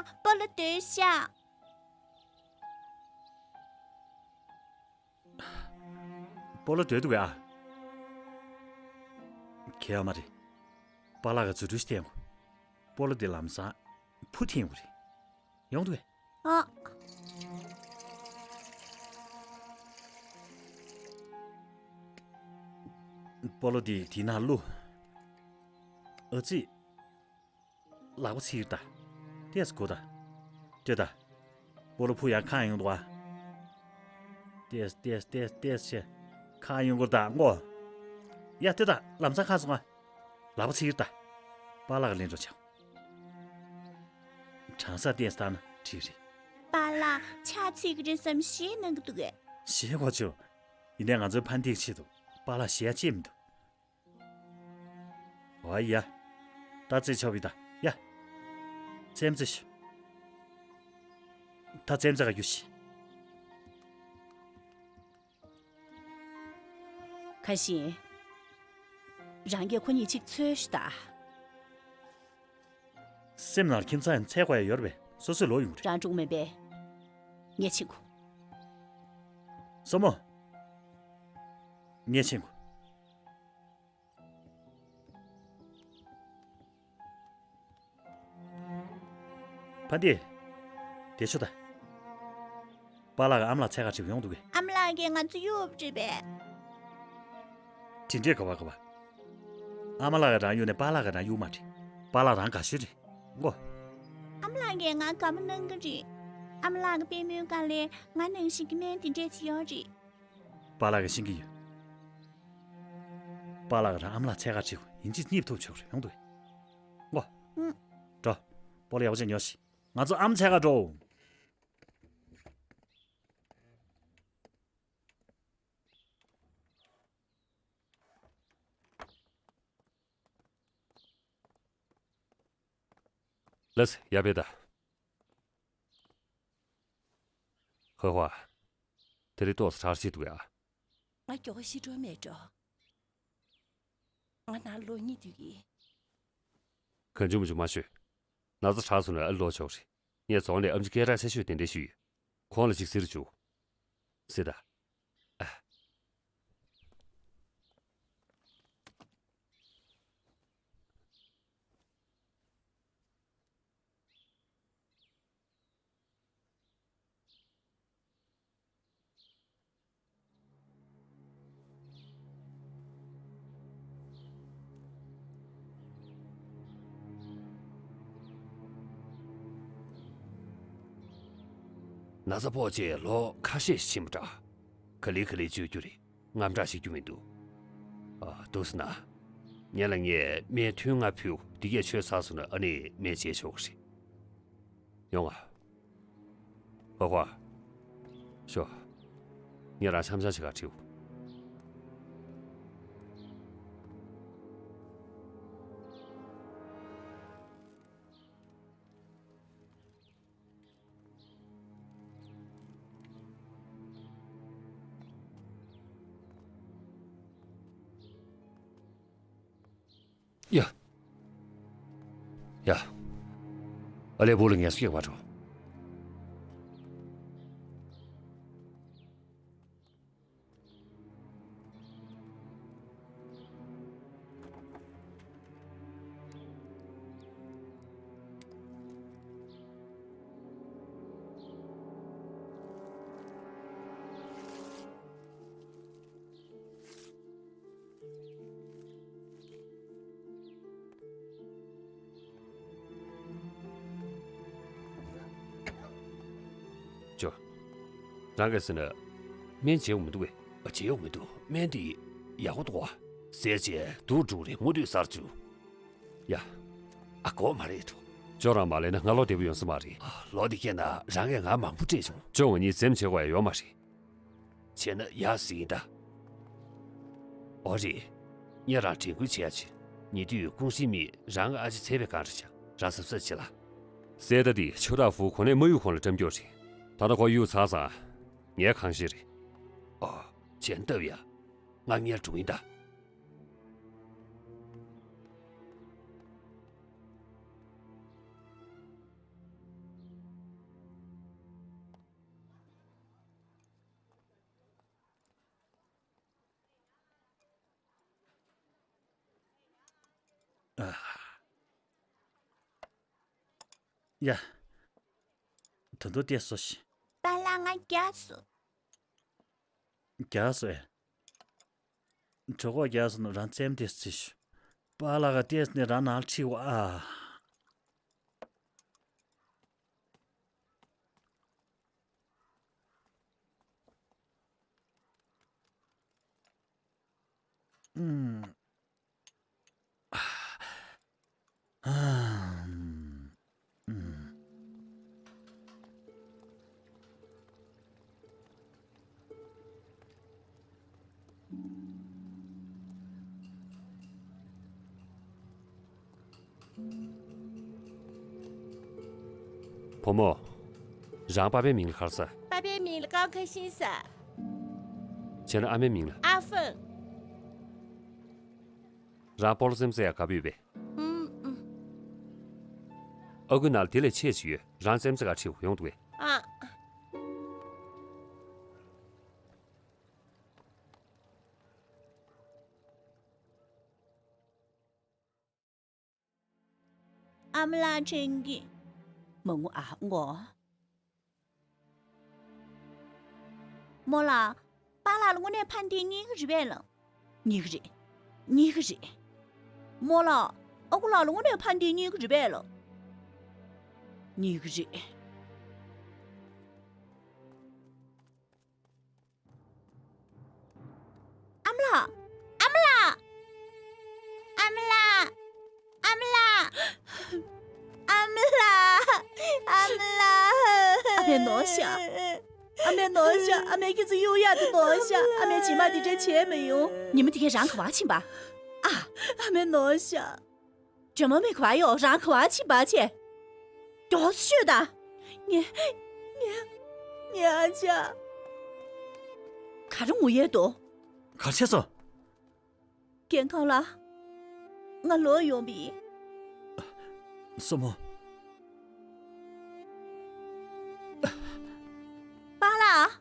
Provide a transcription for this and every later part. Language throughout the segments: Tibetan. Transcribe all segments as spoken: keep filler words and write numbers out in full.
སྤོ་ལོ་སྡོད་ཤག་སྤོ་ལོ་སྡོད་འདུག་གས་ཨ། གས་ཨ་མ་རེད། པཱ་ལགས་ཀྱིས་རྫུ་འཕྲུལ་ཞིག་བསྟན་དགོས། སྤོ་ལོ་འདི་ལམ་སང་བུ་འཐེན་དགོས་རེད། ཡོང་འདུག་གས། ཨ། སྤོ་ལོ་འདི་དེའི་ནང་བླུགས། ཨ་ཙི། ལག་པ་ཚིག་ད། ཏེས་གོ་ད། ལྟོས་ད། སྤོ་ལོ་ཕུ་ཡང་ཁ་ཡོང་འདུག་ཨ། ཏེས་ཏེས་ཏེས་ཏེས་ཆེ། ཁ་ཡོང་གོ་ད་མགོ། ཡ་ལྟོས་ད་ལམ་སང་ཁ་སོང་ཨ། ལག་པ་ཚིག་ད། པཱ་ལགས་ལེན་འགྲོ་ཆོག་གྲང་ས་ཏེས་ད་ན་ཁྲིག་རེད། པཱ་ལགས་ཕྱག་ཚིག་གི་རེད་བསམ་ཞེད་གནང་གི་འདུག་གས། ཞེད་གོ་ཆོག་ཡིན་ནའི་ང་ཚོའི་ཕན་བདེའི་ཆེད་དུ་པཱ་ལགས་ཞེད་ཡ་ཅི་མི་འདུག་ཨ་ཡ། ད་རྩེ་ཆོག་པའི་ད་ཡ། རྩེམ་རྩེ་ཞུ། ད་རྩེམ་རྩེ་ག་རྒྱུ་ཞིག་ཁ་ཤིང་། རང་གིས་ཁོ་གཉིས་གཅིག་འཚོལ་ཞུ་ད། སེམས་ནང་ཁྱིམ་ཚང་ཡང་འཚོལ་དགོས་ཡ་ཡོད་རེད་པས། སོ་སོས་ལོག་ཡོང་གི་རེད། རང་འགྲོ་མེད་པས། ངས་ཕྱིན་གོ། སྲས་མོ། ངས་ཕྱིན་གོ། ཕ་འདི། དེ་ཆོ་ད། པཱ་ལགས་ཀྱི་ཨ་མ་ལགས་འཚོལ་ག་ཁྲིད་ཡོང་འདུག་གས། ཨ་མ་ལགས་ཀྱིས་ང་ཚོ་གཡུག་རེད་པས། དེ་འདྲས་ག་བ་ག་བ། ཨ་མ་ལགས་ཀྱིས་རང་གཡུག་ནས་པཱ་ལགས་ཀྱིས་རང་གཡུག་མ་རེད། པཱ་ལགས་རང་དགའ་ཤོས་རེད། མགོ། ཨ་མ་ལགས་ཀྱིས་ང་དགའ་མོ་གནང་གི་རེད། ཨ་མ་ལགས་ཀྱི་པུས་མོའི་སྒང་ལས་ང་ནང་བཞིན་གྱི་སྨན་དེ་འདྲས་ཅིག་ཡོད་རེད། པཱ་ལགས་ཀྱིས་ཤེས་ཀྱི་ཡོད། པཱ་ལགས་ཀྱིས་རང་ཨ་མ་ལགས་འཚོལ་ག་ཁྲིད་ཡིན་གཅིག་གཉིས་ཐུབ་ཆོག་རེད་ཡོང་འདུག་གས། མགོ། ཨུ། འགྲོ། སྤོ་ལོ་ཡག་པོ་བྱས་ཉོ་ཤིག་ང་ཚོ་ཨ་མ་འཚོལ་ག་འགྲོ། ལགས་སེ་ཡར་ཕེབས་དང་། ཧོ་ཧོ། དེ་རིང་ཏོག་ཙམ་ཁྲག་ཤེད་འདུག་ཡ། ང་མགྱོགས་པོ་ཤི་འགྲོ་མེད་འགྲོ། ང་ནང་ལོག་སྙིང་འདོད་ཀྱི། གང་བྱུང་མི་བྱུང་མ་ཤོད། ན་ཚ་དྲག་སོང་ན་ཨ་ལོག་ཆོག་རེད། ངས་རྫོང་ནས་ཨེམ་ཆི་སྐད་གྲགས་ཆེ་ཤོས་དེ་འདྲ་ཞུས་ཡོད། ཁོང་ལ་ཅིག་ཟེར་བཅུག་ཟེར་ད། ཨ། ན་ཚ་ཕོག་རྗེས་ལོ་ཁ་ཤས་ཕྱིན་པ་འདྲ། ག་ལེ་ག་ལེ་བཅོས་རྒྱུ་རེད། དངངས་སྐྲག་ཞིག་རྒྱུ་མི་འདུག་ཨ། འདུག་ཟེར་ན། ཉེ་ལ་ངས་སྨན་ཐུན་ལྔ་ཕུལ། འདི་གས་མཆོད་ཚར་སོང་ན་ཨ་ནི་སྨན་བརྗེ་ཆོག་གི་རེད། ཡོང་ང་། ཧོ་ཧོ། ཤོག་ངས་རང་འཆམ་འཆམ་བྱེད་ག་ཁྲིད། ཡ། ཡ། ཨ་ལས་བུ་ལ་ངལ་གསོ་རྒྱག་པར་འགྲོ། ཅོ། རང་གིས་ཟེར་ན། སྨན་བརྗེ་འོང་མི་འདུག་གས། ཨ། བརྗེ་འོང་མི་འདུག་སྨན་འདི་ཡག་པོ་འདུག་ག་ཟས་བྱས་སྡུག་འགྲོ་རེད། མུ་མཐུད་ཟ་རྒྱུ། ཡ། ཨ། དགོས་མ་རེད་འགྲོ། ཅོ་རང་མ་ལེན་ན་ང་ལོ་བདེ་པོ་ཡོང་ས་མ་རེད། ཨ། ལོ་འདི་སྐྱེས་ན་རང་གིས་ང་མང་པོ་སྤྲད་བྱུང་། ཅོ་ང་གཉིས་འཛེམ་བྱེད་དགོས་ཡ་ཡོད་མ་རེད། བྱས་ན་ཡག་ཟིག་ཡིན་ད། ཨོ་རེད། ངས་རང་དྲན་སྐུལ་བྱེད་ཡ་བྱེད། ཉེ་དུས་ཀུང་ཧྲི་མིས་རང་གི་ཨ་ཅེ་ཚེ་བའི་སྒང་རེད་ཅང་རང་གཟབ་གཟབ་བྱེད་ལ། གསེར་རྟ་འདི་ཆུ་བདག་ཧྥུའུ་གོ་གནས་མ་གཡུག་གོང་ལ་བཀྲམ་རྒྱུ་རེད། ད་ལྟ་ཁོ་གཡུག་ཚར་ཙང་། ངས་གང་ཤེས་རེད། ཨོ། བྱས་ན་སྟབས་ཡག་ང་སྔོན་འགྲོ་ཡིན་ད། ཨ། ཡ། ད་དུང་བལྟས་སོ་ཞིག་པཱ་ལགས་ང་རྒྱགས་སོང་། རྒྱགས་སོང་ཨེ། གྲོད་ཁོག་རྒྱགས་སོང་ན་རང་རྩེད་མོ་ལྟས་ཅིག་ཞུ། པཱ་ལགས་ཀ་ལྟས་ནས་རང་ནང་ལ་ཁྲིད་འོ་ཨ། ཨུམ། ཨུམ། བུ་མོ། རང་པ་ཕའི་མིང་ལ་ག་རེ་ཟེར། པ་ཕའི་མིང་ལ་ཀའོ་ཁེ་ཤིན་ཟེར། བྱས་ན་ཨ་མའི་མིང་ལ། ཨ་ཧྥང་། རང་སྤོ་ལོ་རྩེད་མོ་རྩེ་ཡག་དགའ་པོ་ཡོད་པས། ཨུམ་ཨུམ། ཨ་ཁུའི་ནང་ལ་དེ་ལས་ཆེ་ཞིག་ཡོད། རང་རྩེད་མོ་རྩེ་ག་ཁྲིད་ཡོང་འདུག་གས། ཨ། ཨ་མ་ལགས་དྲན་གི། མ་ངུ་ཨ་ངོ། རྨོ་ལགས། པཱ་ལགས་ལ་དངོས་གནས་ཕན་བདེ་རྙེད་ཀྱི་རེད་པས་ལགས། རྙེད་ཀྱི་རེད། རྙེད་ཀྱི་རེད། རྨོ་ལགས། ཨ་ཁུ་ལགས་ལ་དངོས་གནས་ཕན་བདེ་རྙེད་ཀྱི་རེད་པས་ལགས། རྙེད་ཀྱི་རེད། ཨ་མ་ལགས། ཨ་མ་ལགས། ཨ་མ་ལགས། ཨ་མ་ལགས། ཨ་མ་ལགས། ཨ་མ་ལགས། ཨ་མས་ནོར་ཤག་ཨ་མས་ནོར་ཤག་ཨ་མས་ཁྱེད་ཚོ་གཡུག་ཡག་དེ་ནོར་ཤག་ཨ་མས་རྗེས་མ་འདི་འདྲ་བྱས་མི་ཡོང་། ཉི་མ་དེ་གས་རང་ག་པར་ཕྱིན་པ། ཨ། ཨ་མས་ནོར་ཤག་སྒྲོལ་མ་མི་ག་པར་ཡོད། རང་ག་པར་ཕྱིན་པ་བྱས། མགྱོགས་ཤོད་དང་། ངས། ངས། ངའི་ཨ་ཅག་ག་རེ་ངུ་ཡས་འདུག་ག་རེ་བྱས་སོང་། རྒན་ཁང་ལ། ང་ལོག་ཡོང་བ་ཡིན། སྲུ་མོ། པཱ་ལགས།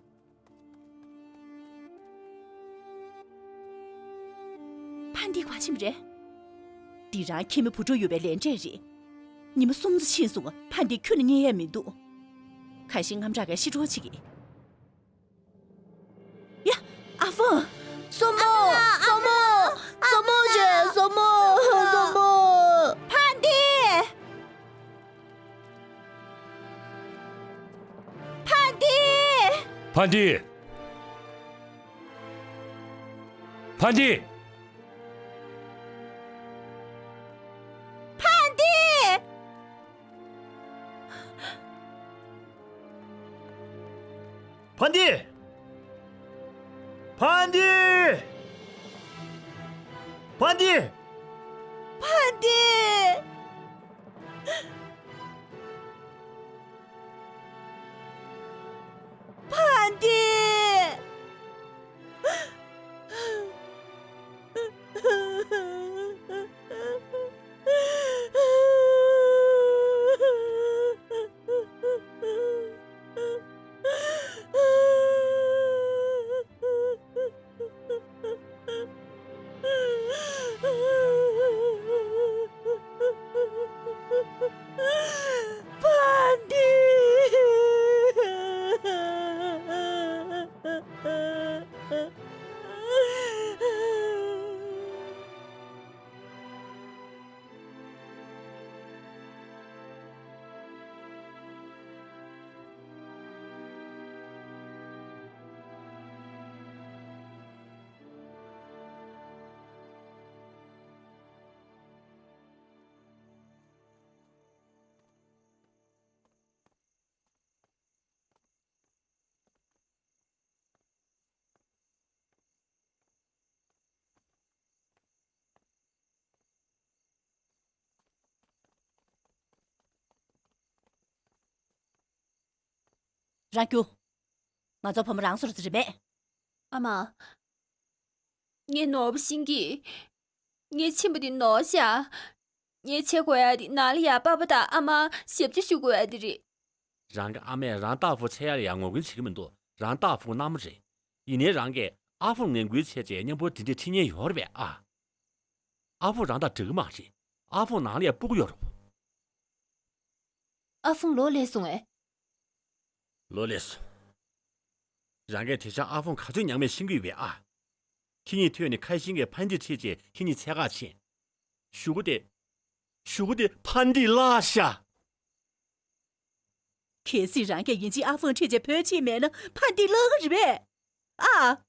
ཕན་བདེ་ག་པར་ཕྱིན་པ་རེད། འདི་རང་ཁྱིམ་མི་བུ་ཕྲུག་ཡོད་པའི་ལས་འབྲས་རེད། ཉི་མ་གསུམ་ཙམ་ཕྱིན་སོང་། ཕན་བདེ་ཁྱོན་ནས་རྙེད་ཡས་མི་འདུག་ཁ་ཤས་དངངས་སྐྲག་གིས་ཤི་གྲབས་བྱེད་ཀྱི། ཡ། ཨ་ཧྥང་། སྲུ་མོ། སྲུ་མོ། སྲུ་མོ་རེད། སྲུ་མོ། སྲུ་མོ། ཕན་བདེ། ཕན་བདེ། ཕན་བདེ། ཕན་བདེ། ཕན་བདེ། ཕན་བདེ། ཕན་བདེ། ཕན་བདེ། ཕན་བདེ། ཕན་བདེ། ཕན་བདེ། རང་རྒྱུགས། ང་ཚོ་བུ་མོ་རང་སོར་ཟེར་མེད། ཨ་མ། ངས་ནོར་བུ་ཤེས་ཀྱི། ངས་ཕྱིན་པ་དེ་ནོར་ཤག་ངས་བྱེད་དགོས་ཡ་དེ་ནང་ལ་ཡ་པ་ཕ་དང་ཨ་མ་ཞབས་ཕྱི་ཞུ་དགོས་ཡ་དེ་རེད། རང་གི་ཨ་མས་རང་ཏཱ་ཧྥུ་འཚོལ་ཡ་ལ་ཡང་ངོ་རྒོལ་བྱེད་ཀྱི་མི་འདུག་རང་ཏཱ་ཧྥུ་མནའ་མ་རེད། ཡིན་ནའི་རང་གིས་ཨ་ཧྥུ་ངན་སྐུལ་བྱས་རྗེས་མཉམ་པོ་དེ་འདྲས་ཁྲིད་མཁན་ཡོད་རེད་པས་ཨ། ཨ་ཧྥུ་རང་དང་འདྲ་གི་མ་རེད། ཨ་ཧྥུང་ནང་ལ་ཡ་སྤུ་གུ་ཡོད་རེད། ཨ་ཧྥུང་ལོ་ལེགས་སོང་ངས། ལོ་ལེགས་སོང་། རང་གིས་དེ་ཆ་ཨ་ཧྥུང་ག་ཚོད་ཉག་མེད་ཤེས་ཀྱི་ཡོད་པས་ཨ། ཁྱེད་གཉིས་ཐོན་ནས་ཁ་ཤིང་གི་ཕན་བདེ་ཁྲིད་ཅེས་ཁྱེད་གཉིས་ཚད་བཀག་ཕྱིན། གཞུག་གུ་དེ། གཞུག་གུ་དེ་ཕན་བདེ་བརླག་ཤག་གལ་སྲིད་རང་གིས་ཡིན་གཅིག་ཨ་ཧྥུང་ཁྲིད་ཅེས་བོད་ཕྱིན་མེད་ན་ཕན་བདེ་བརླག་གི་རེད་པས། ཨ།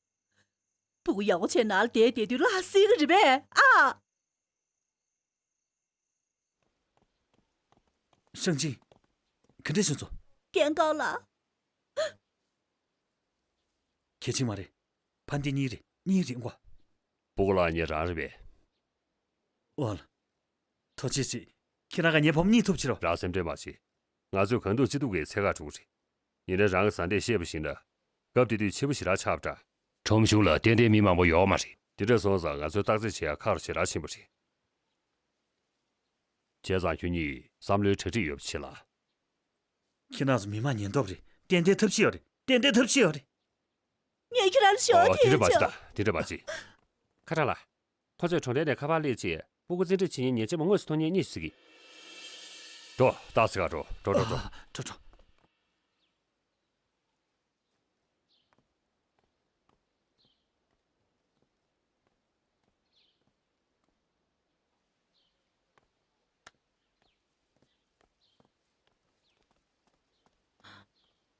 སྤུ་གུ་ཡག་པོ་བྱས་ནང་ལ་བསྡད་བསྡད་དུས་བརླག་སྲིད་ཀྱི་རེད་པས། ཨ། ཧྲང་ཅིན། ག་འདྲས་བྱུང་སོང་། རྒན་ཁོང་ལགས། གལ་ཆེན་མ་རེད། ཕན་བདེ་གཉིས་རེད། གཉིས་རེད་མགོ། སྤུ་གུ་ལ་ཉེ་རང་རེད་པས། ཨོ་ལ། ཐུགས་རྗེ་ཆེ། ཁྱེད་རང་ག་ཉེ་ཕམ་གཉིས་ཐུབ་ཕྱིར་རོ། རང་སེམས་ཁྲལ་མ་བྱེད། ང་ཚོས་གང་ཐུབ་ཅི་ཐུབ་ཀྱིས་ཚད་བཀག་འགྲོ་གི་རེད། ཡིན་ན་རང་གི་བཟའ་ཟླས་བཤད་པ་བཞིན་ལ། སྐབས་དེ་དུས་ཆེན་པོ་ཞེ་དྲག་ཆགས་པ་འདྲ། ཁྲོམ་གཞུང་ལ་ཏན་ཏན་མི་མང་པོ་ཡོད་མ་རེད། དེ་འདྲ་སོང་ཙང་ང་ཚོས་བརྟག་དཔྱད་བྱེད་ཡ་ཁག་རུ་ཞེ་དྲག་ཕྱིན་པ་རེད། བྱས་ཙང་ཁྱོད་གཉིས་བསམ་བློའི་གྲ་སྒྲིག་ཡོད་པ་བྱེད་ལ། ཁྱེད་རང་ཚོ་མི་མང་ཉེན་རྟོག་རེད། ཏན་ཏན་ཐབས་ཤེས་ཡོད་རེད། ཏན་ཏན་ཐབས་ཤེས་ཡོད་རེད། ངས་ཁྱེད་རང་ལ་ཞུ་བ། ཨོ། དེ་འདྲ་མ་བྱེད་ད། དེ་འདྲ་མ་བྱེད། ཁ་ཁྲ་ལ། ཁོ་ཚོས་གྲོང་རྡལ་ནས་ཁ་པར་སླེབས་རྗེས་སྤུ་གུ་བཙན་ཁྲིད་བྱེད་མཁན་ཉེས་ཆད་མ་དངོས་སུ་ཐོབ་མཁན་གཉིས་ཤིག་གཟིགས་ཀྱིས། འགྲོ། སྟག་འཚེར་ཁ་འགྲོ། འགྲོ་འགྲོ་འགྲོ། ཨ། འགྲོ་འགྲོ།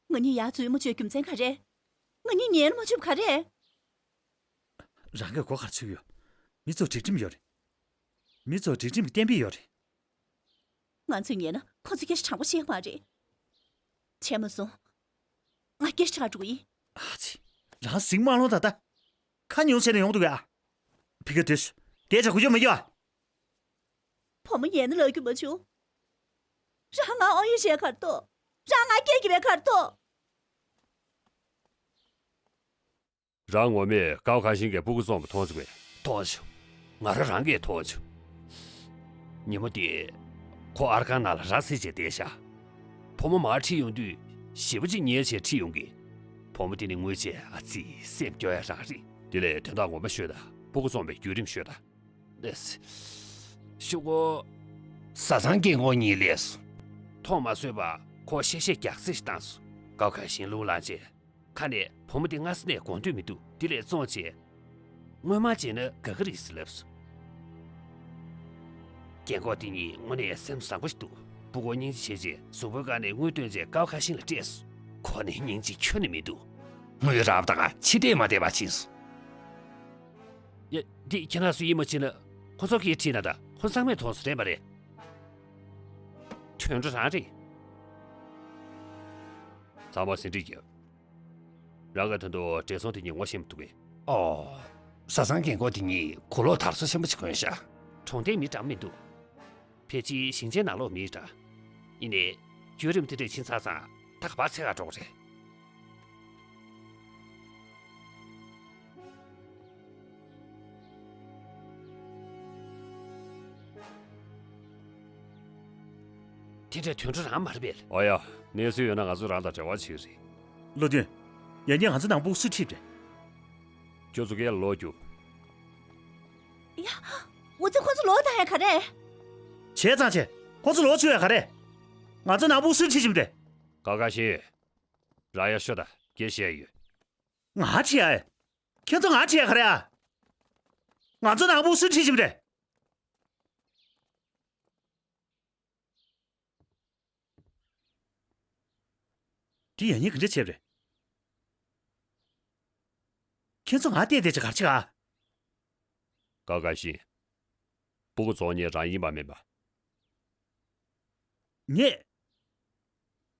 ང་གཉིས་ཡར་འཛུལ་མ་བཅུག་རྒྱུ་མཚན་ག་རེ། ང་གཉིས་ཉལ་མ་བཅུག་ག་རེ། རང་གིས་མགོ་ག་རེ་ཚོད་ཡོད། མི་ཚོ་སྒྲིག་ཁྲིམས་ཡོད་རེད། མི་ཚོ་སྒྲིག་ཁྲིམས་ཀྱི་གཏན་འབེབས་ཡོད་རེད། ང་ཚོས་ཉལ་ན་ཁོ་ཚོ་སྐད་ཆ་དྲང་པོ་བཤད་མ་རེད། བྱས་མ་སོང་། ང་སྐད་ཆ་དྲང་འགྲོ་གི་ཡིན། ཨ་ཙི། རང་ཟིང་མ་སློང་ད་ལྟ། ཁ་ཉུང་བྱས་ནས་ཡོང་འདུག་ག་ཕི་ག་དེ་སུ་དེ་ཆ་གུ་ཅོ་མི་རྒྱ། བུ་མོ་ཉལ་ན་ལབ་རྒྱུ་མ་བྱུང་། རང་ང་ཨོ་ཡོད་བྱས་གར་ཏོ། རང་ང་སྐད་གི་བས་གར་ཏོ། རང་ངོ་མས་ཀའོ་ཁ་ཤིང་གི་སྤུ་གུ་བཙོངས་པ་མཐོང་བྱུང་བས། མཐོང་བྱུང་། ང་རང་རང་གིས་མཐོང་བྱུང་། ཉིན་མོ་དེ། ཁོ་ཨར་ཁང་ནང་ལ་ར་བཟི་བྱས་བསྡད་ཤག་བུ་མོ་མར་ཁྲིད་ཡོང་དུས་ཞེ་པོ་ཅིག་ཉལ་བྱས་ཁྲིད་ཡོང་གི། བུ་མོ་དེ་ནི་དངོས་གནས་ཨ་ཙི་སེམས་སྐྱོ་ཡ་རང་རེད། དེ་ལས་དོན་དག་ངོ་མ་ཤོད་དང་། སྤུ་གུ་བཙོངས་པའི་བརྒྱུད་རིམ་ཤོད་དང་། ཤོག་གོ། བཟའ་ཚང་རྒན་གོག་གཉིས་སླེབས་སོང་། མཐོང་མ་བཟོད་པར་ཁོ་གཤེ་གཤེ་རྒྱག་རྩིས་ཤིག་བཏང་སོང་། ཀའོ་ཁ་ཤིང་རླུང་ལངས་རྗེས། ཁ་ནས་བུ་མོ་དེ་སྔ་ས་ནས་དགོངས་འདོད་མི་འདུག་དེ་ལས་བཙོངས་རྗེས། སྔོན་མ་བྱས་ན་དགའ་གི་རེད་ཟེར་ལབ་སོང་། རྒན་གོག་དེ་གཉིས་དངོས་གནས་སེམས་བཟང་པོ་ཞིག་འདུག་སྤུ་གུ་སྙིང་རྗེ་བྱས་རྗེས་གཟུགས་པོའི་སྒང་ནས་དངུལ་བཏོན་རྗེས་ཀའོ་ཁ་ཤིང་ལ་སྤྲད་སོང་། ཁོ་ནི་སྙིང་རྗེ་ཁྱོན་ནས་མི་འདུག་དངུལ་རག་པ་དང་ཕྱི་བལྟས་མ་བལྟས་པ་ཕྱིན་སོང་། ཡ། འདི་ཁྱེད་རང་ཚོ་ཡིན་མ་ཕྱིན་ན། ཁོ་ཚོ་གིས་ཁྲིད་ན་ད་ཁོ་ཚང་མས་མཐོང་སོང་རེད་མ་རེད། དུད་འགྲོ་རང་རེད། ཚང་མ་ཟིན་བྲིས་རྒྱབ། རང་གིས་ད་དུང་བགྲེས་སོང་དེ་གཉིས་ངོ་ཤེས་མི་འདུག་གས། ཨོ། བཟའ་ཚང་རྒན་གོག་དེ་གཉིས་གོས་ལོག་དར་སོ་ཆེན་པོ་ཅིག་གོན་ཤག་གྲོང་སྡེའི་མི་འདྲ་མི་འདུག་ཕལ་ཆེར་ཞིང་ཆེན་ནང་ལོགས་མི་འདྲ། ཡིན་ནའི། བརྒྱུད་རིམ་དེ་འདྲས་ཕྱིན་ཚར་ཙང་ད་ག་པར་འཚོལ་ག་འགྲོ་གི་རེད། དེ་འདྲའི་དུད་འགྲོ་རང་མ་རེད་པས། ཨོ་ཡ། གནས་ཚུལ་ཡོད་ན་ང་ཚོ་རང་དང་འབྲེལ་བ་བྱེད་ཀྱི་རེད། བློ་མཐུན། ཡང་བསྐྱར་ང་ཚོ་ནང་སྤུ་གུ་སུས་ཁྲིད་པ་རེད། ཁྱོད་ཚོ་སྒེར་ལ་ལོག་རྒྱུགས། ཡ། འུ་ཚོས་ཁོ་ཚོ་ལོག་བཏང་ཡ་ག་རེ། བྱས་ཙང་བྱས། ཁོ་ཚོ་ལོག་བཅུག་ཡ་ག་རེ། ང་ཚོ་ནང་སྤུ་གུ་སུས་ཁྲིད་བཞིན་པ་རེད། ཀའོ་ཁ་ཤིང་། རང་ཡར་ཤོག་དང་། སྐད་བཤད་ཡོད། ང་ཁྲིད་ཡ། ཁྱེད་ཚོ་ང་ཁྲིད་ཡ་ག་རེ་ཨ། ང་ཚོ་ནང་སྤུ་གུ་སུས་ཁྲིད་བཞིན་པ་རེད། དེ་ཡང་སྙིང་ག་འདྲ་བྱས་པ་རེད། ཁྱེད་ཚོ་ང་བལྟས་བསྡད་ཅིག་ག་རེ་བྱེད་ག་ཀའོ་ཁ་ཤིང་། སྤུ་གུ་བཙོང་མཁན་རང་ཡིན་པ་མིན་པ། ངས།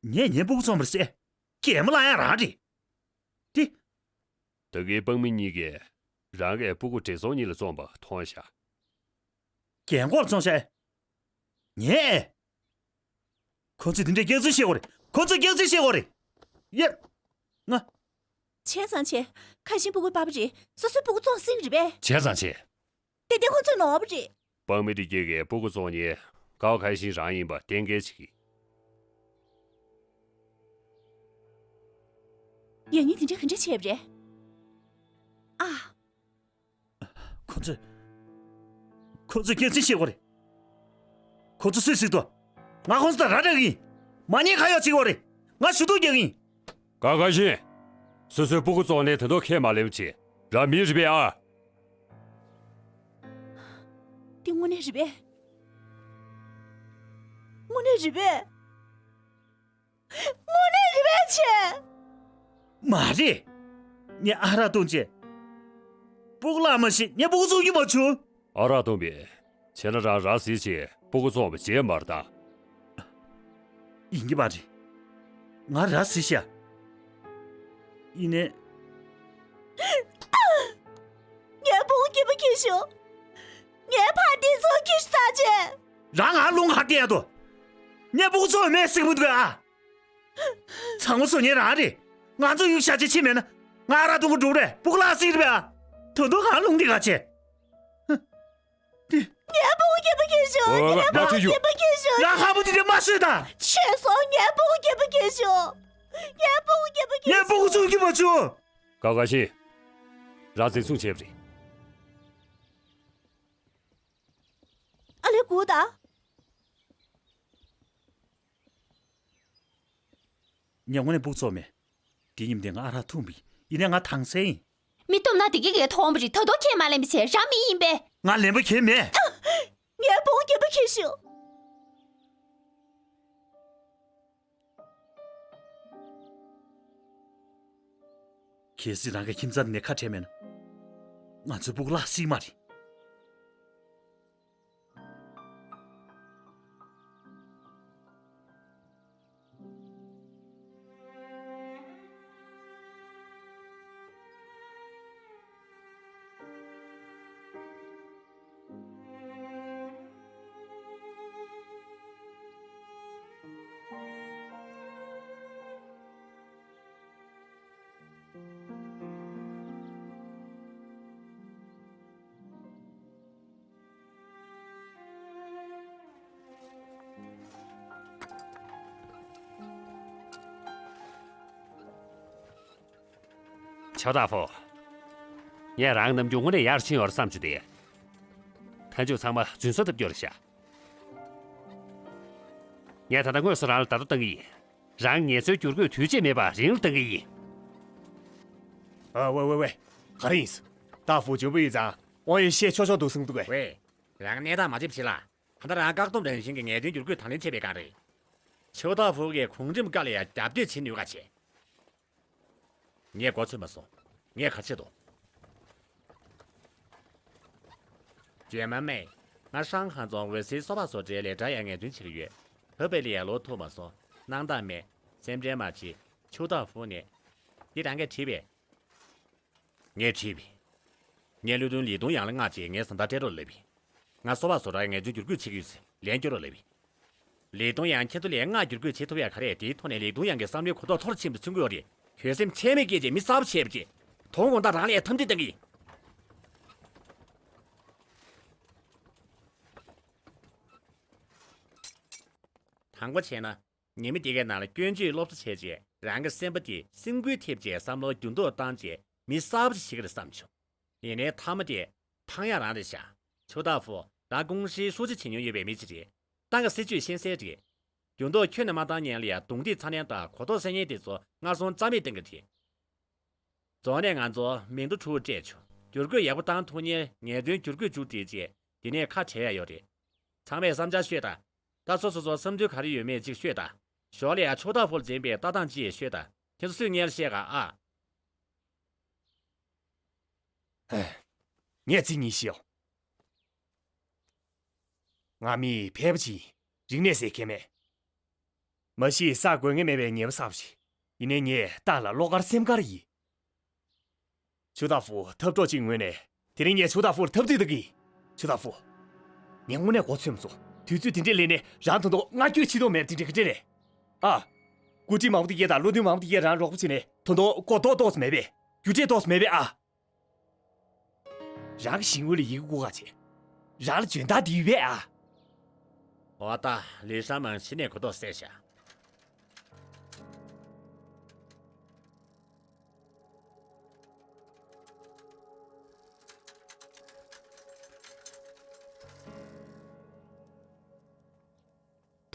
ངས་ངའི་སྤུ་གུ་བཙོངས་པ་རེད་ཟེར། གད་མོ་བླངས་ཡ་རང་རེད། དེ། ད་གིན་དཔང་མི་གཉིས་ཀས་རང་གི་སྤུ་གུ་བགྲེས་སོང་གཉིས་ལ་བཙོངས་པ་མཐོང་ཤག་རྒན་གོག་ལ་བཙོངས་ཤག་ངས། ཁོ་ཚོས་དེ་འདྲའི་སྐྱག་རྫུན་བཤད་དགོས་རེད། ཁོ་ཚོས་སྐྱག་རྫུན་བཤད་དགོས་རེད། ཡ། ང་། བྱས་ཙང་བྱས། ཁ་ཤིང་སྤུ་གུའི་པ་ཕ་རེད། སོ་སོའི་སྤུ་གུ་བཙོང་སྲིད་ཀྱི་རེད་པས། བྱས་ཙང་བྱས། ཏན་ཏན་ཁོ་ཚོའི་ནོར་བུ་རེད། དཔང་མི་དེ་གཉིས་ཀས་སྤུ་གུ་བཙོང་མཁན་ཀའོ་ཁ་ཤིང་རང་ཡིན་པ་གཏན་འཁེལ་བྱེད་ཀྱི། ཡང་སྙིང་དེ་འདྲ་ག་འདྲ་བྱས་པ་རེད། ཨ། ཁོ་ཚོས། ཁོ་ཚོས་སྐྱག་རྫུན་བཤད་དགོས་རེད། ཁོ་ཚོ་སུས་གཟིགས་དོ། ང་ཁོང་ཚོ་དང་ར་འདྲ་གི་ཡིན། མ་ཉེས་ཁ་གཡོག་བྱེད་ཀྱི་ཡོད་རེད། ང་ཞུ་གཏུག་རྒྱག་གི་ཡིན། ཀ་ཀ་ཤིན། སོ་སོའི་སྤུ་གུ་བཙོང་ནས་དོན་དག་ཁས་མ་ལེན་པ་བྱེད། རང་མི་རེད་པས་ཨ། འདི་དངོས་གནས་རེད་པས། དངོས་གནས་རེད་པས། དངོས་གནས་རེད་པས་ཆེ། མ་རེད། ངས་ཨ་རག་བཏུང་བྱས། སྤུ་གུ་བརླག་མ་ཤེས་ངས་སྤུ་གུ་བཙོང་རྒྱུ་མ་བྱུང་། ཨ་རག་བཏུང་བས། བྱས་ན་རང་ར་བཟི་བྱས་སྤུ་གུ་བཙོང་བ་བྱས་མ་རེད་ད། ཡིན་གྱི་མ་རེད། ང་ར་བཟི་ཤག་ཡིན་ནའི། ངའི་སྤུ་གུ་སྐྱིད་པོ་ཁྱེར་ཤོག་ངའི་ཕ་འདི་ཚོ་ཁྱེར་ཤོག་ད་ཅེ། རང་ང་རླུང་ཁ་གཏད་དོ། ངའི་སྤུ་གུ་ཚོ་མེད་སྲིད་མི་འདུག་ཨ། ཚང་མ་བཟོ་མཁན་རང་རེད། ང་ཚོ་ཡུལ་ཤ་ཆེ་ཕྱིན་མེད་ན་ང་ར་གཏོང་གི་འགྲོ་རེད། སྤུ་གུ་བརླག་སྲིད་རེད་པས་ཨ། ད་དུང་ང་རླུང་འདི་ག་ཆེ། ངའི་སྤུ་གུ་སྐྱིད་པོ་ཁྱེར་ཤོག་ངའི་སྤུ་གུ་སྐྱིད་པོ་ཁྱེར་ཤོག་ང་ཧ་པོ་འདི་འདྲ་མ་བཟོས་ད། ཆོས་སོང་ངའི་སྤུ་གུ་སྐྱིད་པོ་ཁྱེར་ཤོག་ངའི་སྤུ་གུ་སྐྱིད་པོ་ཁྱེར་ངའི་སྤུ་གུ་ཚུགས་ཀྱི་མ་བྱུང་། ཀ་ཀ་ཤིན། རང་འཛིན་བཟུང་བྱས་པ་རེད། ཨ་ལེ་སྒུག་ད། ངས་དངོས་གནས་སྤུ་གུ་བཙོངས་མེད། དེ་ཉིན་དེ་ང་ཨ་རག་འཐུང་བ་ཡིན། ཡིན་ནའི་ང་དྭངས་གསལ་ཡིན། མི་སྟོབས་ན་དེ་གི་གས་མཐོང་བ་རེད། ད་དུང་ཁས་མ་ལེན་པ་བྱས་རང་མི་ཡིན་པས། ང་ལེན་པ་གས་མེད། ངའི་སྤུ་གུ་སྐྱིད་པོ་ཁྱེར་ཤོག་གལ་སྲིད་རང་གི་ཁྱིམ་ཚང་ནས་ཁ་བྲལ་མེད་ན། ང་ཚོའི་སྤུ་གུ་བརླག་སྲིད་མ་རེད། ཆོས་བདག་པོ། ངས་རང་རྣམ་འགྱུར་དངོས་གནས་ཡར་ཕྱིན་ཡོད་རེད་བསམ་བྱུང་སྟེ། མཐའ་མཇུག་ཚང་མ་རྫུན་བཟོ་ཐུབ་རྒྱུ་རེད་ཤག་ངས་ད་ལྟ་དངོས་སུ་རང་ལ་བརྡ་ཐོ་བཏང་གི་ཡིན། རང་ངལ་རྩོལ་བསྒྱུར་བཀོད་དུས་ཆད་མེད་པར་རིང་ལ་གཏང་གི་ཡིན། ཨ། ཝེ་ཝེ་ཝེ། ག་རེ་ཡིན། ཏཱ་ཧྥུ་འཇོན་པོ་ཡིན་ཙང་དབང་ཡོད་བཤད་ཆོག་ཆོག་འདུག་གསུངས་འདུག་གས། ཝེ། རང་གནས་སྟངས་མ་ཅིག་བྱེད་ལ། ད་ལྟ་རང་བཀག་སྡོམ་རང་བཞིན་གྱི་ངལ་རྩོལ་བསྒྱུར་བཀོད་དང་ལེན་བྱས་པའི་སྒང་རེད། ཆོས་བདག་པོ་གིས་གོང་རིམ་བཀའ་ལ་ཡང་རྒྱབ་གཏོད་བྱེད་ནུས་ཀ་བྱེད། ངས་མགོ་ཚོས་མ་སོང་། ངས་ག་བྱེད་དོ། ཇོན་མ་མེ། ང་ཧྲང་ཧན་རྫོང་འོད་ཟེར་སོ་པ་བཟོ་གྲྭའི་ལས་གྲྭ་ཡང་ངལ་རྩོལ་བྱེད་ཀྱི་ཡོད། བོད་པའི་ལས་ཡར་ལོག་ཐུབ་མ་སོང་། སྣང་དག་མེད། སེམས་ཁྲལ་མ་བྱེད། ཆོས་བདག་པོ་ནས། འདི་རང་གིས་བྲིས་པས། ངས་བྲིས་པས། ངས་བློ་མཐུན་ལི་ཏུང་ཡང་ལ་མངགས་བྱས་ངའི་བཟའ་ཟླ་སྤྲད་རོགས་ལབ་པས། ང་སོ་པ་བཟོ་གྲྭའི་ངལ་རྩོལ་བསྒྱུར་བཀོད་བྱེད་ཀྱི་ཡོད་ཟེར་ལན་སྐྱོན་རོགས་ལབ་པས། ལི་ཏུང་ཡང་ཁྱེད་ཚོ་ལས་མངགས་བསྒྱུར་བཀོད་བྱེད་ཐུབ་ཡ་ག་རེ། དེའི་ཐོག་ནས་ལི་ཏུང་ཡང་གི་བསམ་བློའི་གོ་རྟོགས་མཐོ་རུ་ཕྱིན་པ་མཚོན་གྱི་ཡོད་རེད། གྱོད་སེམས་ཚད་མེད་སྐྱེས་བྱས་མི་གསར་པ་བྱས་པ་བྱས། དོ་དགོང་དག་རང་ལ་ཡ་འཐམ་འཁྲུག་བཏང་གི་ཡིན། དང་པོ་བྱས་ན། ཉི་མ་འདི་གའི་ནང་ལ་སྐྱོན་བརྗོད་སློབ་གསོ་བྱས་རྗེས་རང་གི་སེམས་པ་དེ་སེམས་འགུལ་ཐེབས་རྗེས་བསམ་བློ་འགྱུར་ལྡོག་བཏང་རྗེས་མི་གསར་པ་ཞིག་བྱེད་ཀྱི་རེད་བསམ་བྱུང་། ཡིན་ནའི་མཐའ་མ་དེ་འཕང་ཡག་རང་རེད་ཤག་ཆོས་བདག་པོ་རང་ཀུང་ཧྲེའི་ཧྲུའུ་ཅི་བྱེད་མྱོང་ཡོད་པའི་མི་ཞིག་རེད། ཏང་གི་སྲིད་ཇུས་ཤེས་གསལ་རེད། འགྱུར་ལྡོག་ཁྱོན་ནས་མ་བཏང་སྔོན་ལ་ཡ་རྡུང་རྡེག་ཚ་ནན་དང་གོ་རྟོགས་སད་ཉན་དེ་ཚོ་སྔར་སོང་རྩ་མེད་གཏོང་གི་རེད། རྫོང་ནས་ང་ཚོ་མིང་ཐོ་ཕྲུ་གུ་སྤྲད་བྱུང་། བསྒྱུར་བཀོད་ཡག་པོ་བཏང་ཐུབ་མཁན་ངལ་རྩོལ་བསྒྱུར་བཀོད་མཇུག་སྒྲིལ་རྗེས་འདི་ནས་ཁ་བྲལ་ཡ་ཡོད་རེད། ཚང་མས་བསམ་འཆར་ཤོད་དང་། ད་སོ་སོ་སོ་བསམ་ཚུལ་ག་རེ་ཡོད་མེད་ཅིག་ཤོད་དང་། ཞོར་ལ་ཡང་ཕྱོགས་མཐའ་བོར་འཛིན་པའི་ལྟ་སྟངས་ཅིག་ཤོད་དང་། ཁྱེད་ཚོ་སུས་སྔོན་ལ་བཤད་ག་ཨ། ངས་ཚིག་གཉིས་ཤེས་ཡོང་། ང་མི་ཕལ་པ་ཅིག་ཡིན། རིག་གནས་ཟེར་མཁན་མེད། མ་གཞི་ས་དགོས་ངེས་མེད་པའི་ཉེས་པ་བསགས་པ་ཞིག་ཡིན་ནའི་ངས་ཏང་ལ་བློ་དཀར་སེམས་དཀར་ཡིན། ཆུ་ཏ་ཧྥུ་འཐབ་གྲོགས་གཅིག་ངོས་ནས་དེ་རིང་ངས་ཆུ་ཏ་ཧྥུར་འཐབ་རྩོད་གཏང་གི་ཡིན། ཆུ་ཏ་ཧྥུ། ངས་དངོས་གནས་མགོ་ཚོས་མ་སོང་། དུས་ཚོད་དེ་འདྲས་ལེན་ནས་རང་ད་དུང་ང་སྐྱོན་བྱེད་ཐུབ་མེད་པ་དེ་འདྲས་ག་འདྲས་རེད། ཨ། འགོ་ཁྲིད་མང་པོ་དེ་གས་དང་བློ་མཐུན་མང་པོ་དེ་གས་རང་རོགས་པ་བྱས་ནས་ད་དུང་གོ་རྟོགས་ཏོག་ཙམ་མེད་པས། རྒྱུ་འབྲས་ཏོག་ཙམ་མེད་པས་ཨ། རང་གི་ཞིང་ཨུ་ལ་ཡི་གེ་བསྐུར་ག་བྱས། རང་ལ་འཇོན་ཐང་དེ་ཡོད་པས་ཨ། འོ་ད་ལི་ཧྲ་མང་གཞི་ནས་གོ་རྟོགས་སད་ཤག་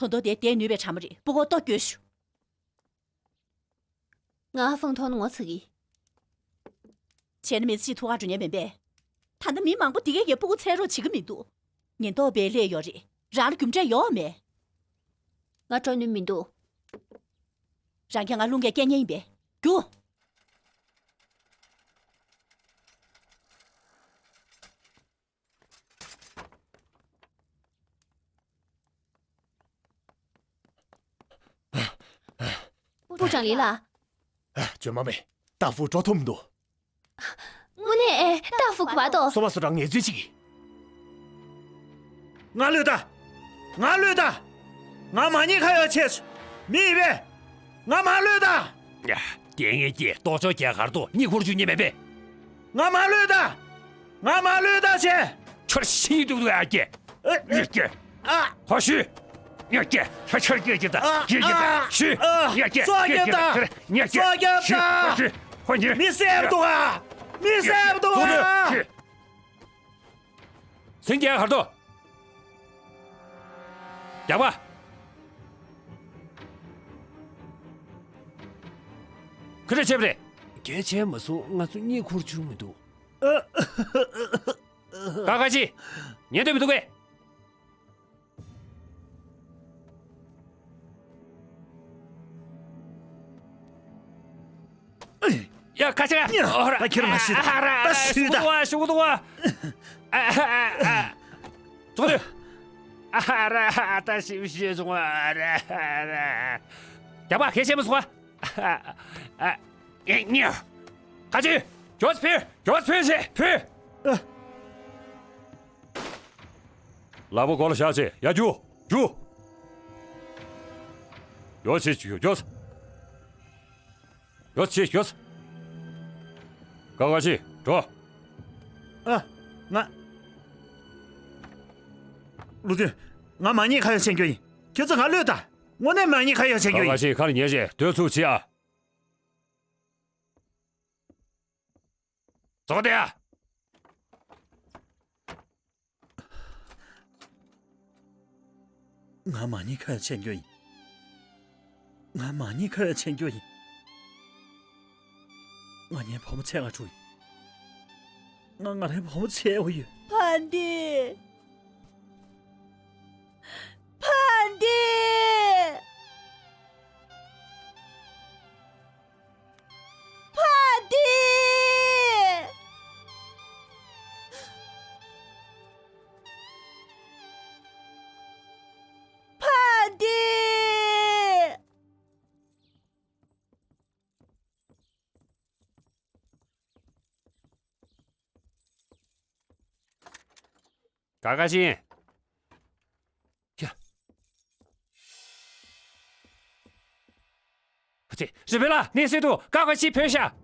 ད་དུང་དེར་བསྡད་ནུས་པའི་གྲ་མ་རེད། སྤུ་གུ་ལྟོ་སྐྱོལ་ཤོག་ང་ཧྥང་ཐོན་ངོ་ཚ་གི། བྱས་ན་མི་ཚེ་གཅིག་ཐུག་ག་འགྲོ་མཁན་མིན་པས། ད་ལྟ་མི་མང་པོ་འདི་གས་ཀྱི་སྤུ་གུ་འཚོལ་རོགས་བྱེད་ཀྱི་མི་འདུག་ཉེན་རྟོག་པས་སླེབས་ཡོད་རེད། རང་ལ་རྒྱུ་འབྲས་ཡོད་མེད། ང་འགྲོ་ནུས་མི་འདུག་རང་རྐྱ་ང་རླུང་གིས་སྐྱེལ་མཁན་ཡིན་པས། རྒྱུགས། པུ་ཀྲང་ལི་ལགས། ཨ། ཇོ་མ་མེ། ཏཱ་ཧྥུ་འགྲོ་ཐུབ་མི་འདུག་དངོས་གནས། ཨེ། ཏཱ་ཧྥུ་ག་པར་འདུག་སོ་པ་སོ་ཀྲང་ངལ་རྩོལ་བྱེད་ཀྱི། ང་གློད་ད། ང་གློད་ད། ང་མ་ཉེས་ཁ་ཡོག་བྱས་སོང་། མི་ཡིན་པས། ང་མ་གློད་ད། ཡ། ལྟས་ངན་སྐྱེས། ལྟོ་ཅོག་རྒྱག་གར་དུ་གཉིད་ཁུག་བཅུག་མཁན་མིན་པས། ང་མ་གློད་ད། ང་མ་གློད་ད་བྱས། ཁྱོད་ཤི་འདུག་ཨ་ཀྱེ། ཨ། ཡ་ཀྱེ། ཨ། ཧོ་ཤུ། ཡ་ཀྱེ། ཧ། ཁྱོད་ཀྱེ་ཀྱེ་ད། ཨ། ཀྱེ་ཀྱེ་ད། ཨ། ཤུ། ཨ། ཡ་ཀྱེ། སྲོག་སྐྱོབ་ད། ཡ་ཀྱེ། སྲོག་སྐྱོབ་ད། ཤུ། ཧོ་ཤུ། ཧོ་ཉེ། མི་བསད་འདུག་ཨ། མི་བསད་འདུག་ཨ། ཤུ། སེང་གེ་གར་དུ། རྒྱག་པ། ཁི་རེ་བྱས་པ་རེད། གལ་ཆེ་མ་སོང་། ང་ཚོ་གཉིད་ཁུག་བཅུག་མི་འདུག་ཀ་ཀ་ཅི། ཉན་འདོད་མི་འདུག་གས། ཡ། ཁ་ཆེ། ཨོ་ར། ད་ཁྱེད་རང་ཤི་ད། ཨ་ར། ད་ཤི་ད། ཤུགས་འདུག་བ། ཤུགས་འདུག་བ། ཨ་ཨ་ཨ། ཙོག་དུས། ཨ་ར། ད་ཤི་ཤི་སོང་བ། ཨ་ར་ཨ་ར། རྒྱག་པ་གལ་ཆེན་པོ་སོང་བ། ཨ་ཨ་ཨ། ཉེ་ཉེ། ཁ་ཆེ། མགྱོགས་ཕུལ། མགྱོགས་ཕུལ་ཞེས་ཕུལ། ལག་པ་མགོ་ལ་བཞག་བྱས། ཡར་རྒྱུགས། རྒྱུགས། ཡོ་ཆི་ཆི་ཡོ། ཡོ་ཆི་ཡོ། ཀ་ཀ་ཤི། འགྲོ། ཨ། ང་། ལུ་ཏུན། ང་མ་ཉེས་ཁ་ཡོག་བྱེད་རྒྱུ་ཡིན། ཁྱེད་ཚོ་ང་གློད་ད། དངོས་གནས་མ་ཉེས་ཁ་ཡོག་བྱེད་རྒྱུ་ཡིན། ཀ་ཀ་ཤི། ཁ་ལ་ཉན་བྱས་སྡོད་ཚུགས་བྱེད་ཨ། ཙོག་སྟེ་ཨ། ང་མ་ཉེས་ཁ་ཡོག་བྱེད་རྒྱུ་ཡིན། ང་མ་ཉེས་ཁ་ཡོག་བྱེད་རྒྱུ་ཡིན། ང་ངའི་བུ་མོ་འཚོལ་ག་འགྲོ་ཡིན། ང་ང་རའི་བུ་མོ་འཚོལ་འོ་ཡོད། ཕན་བདེ། ཕན་བདེ། ཕན་བདེ། ཕན་བདེ། ཀ་ཀ་ཤི། ཡ། ཧ་ཙི། རི་བོ་ལ་གནས་ཚུལ་འདུག་ཀ་ཀ་ཤི་བོས་ཤག་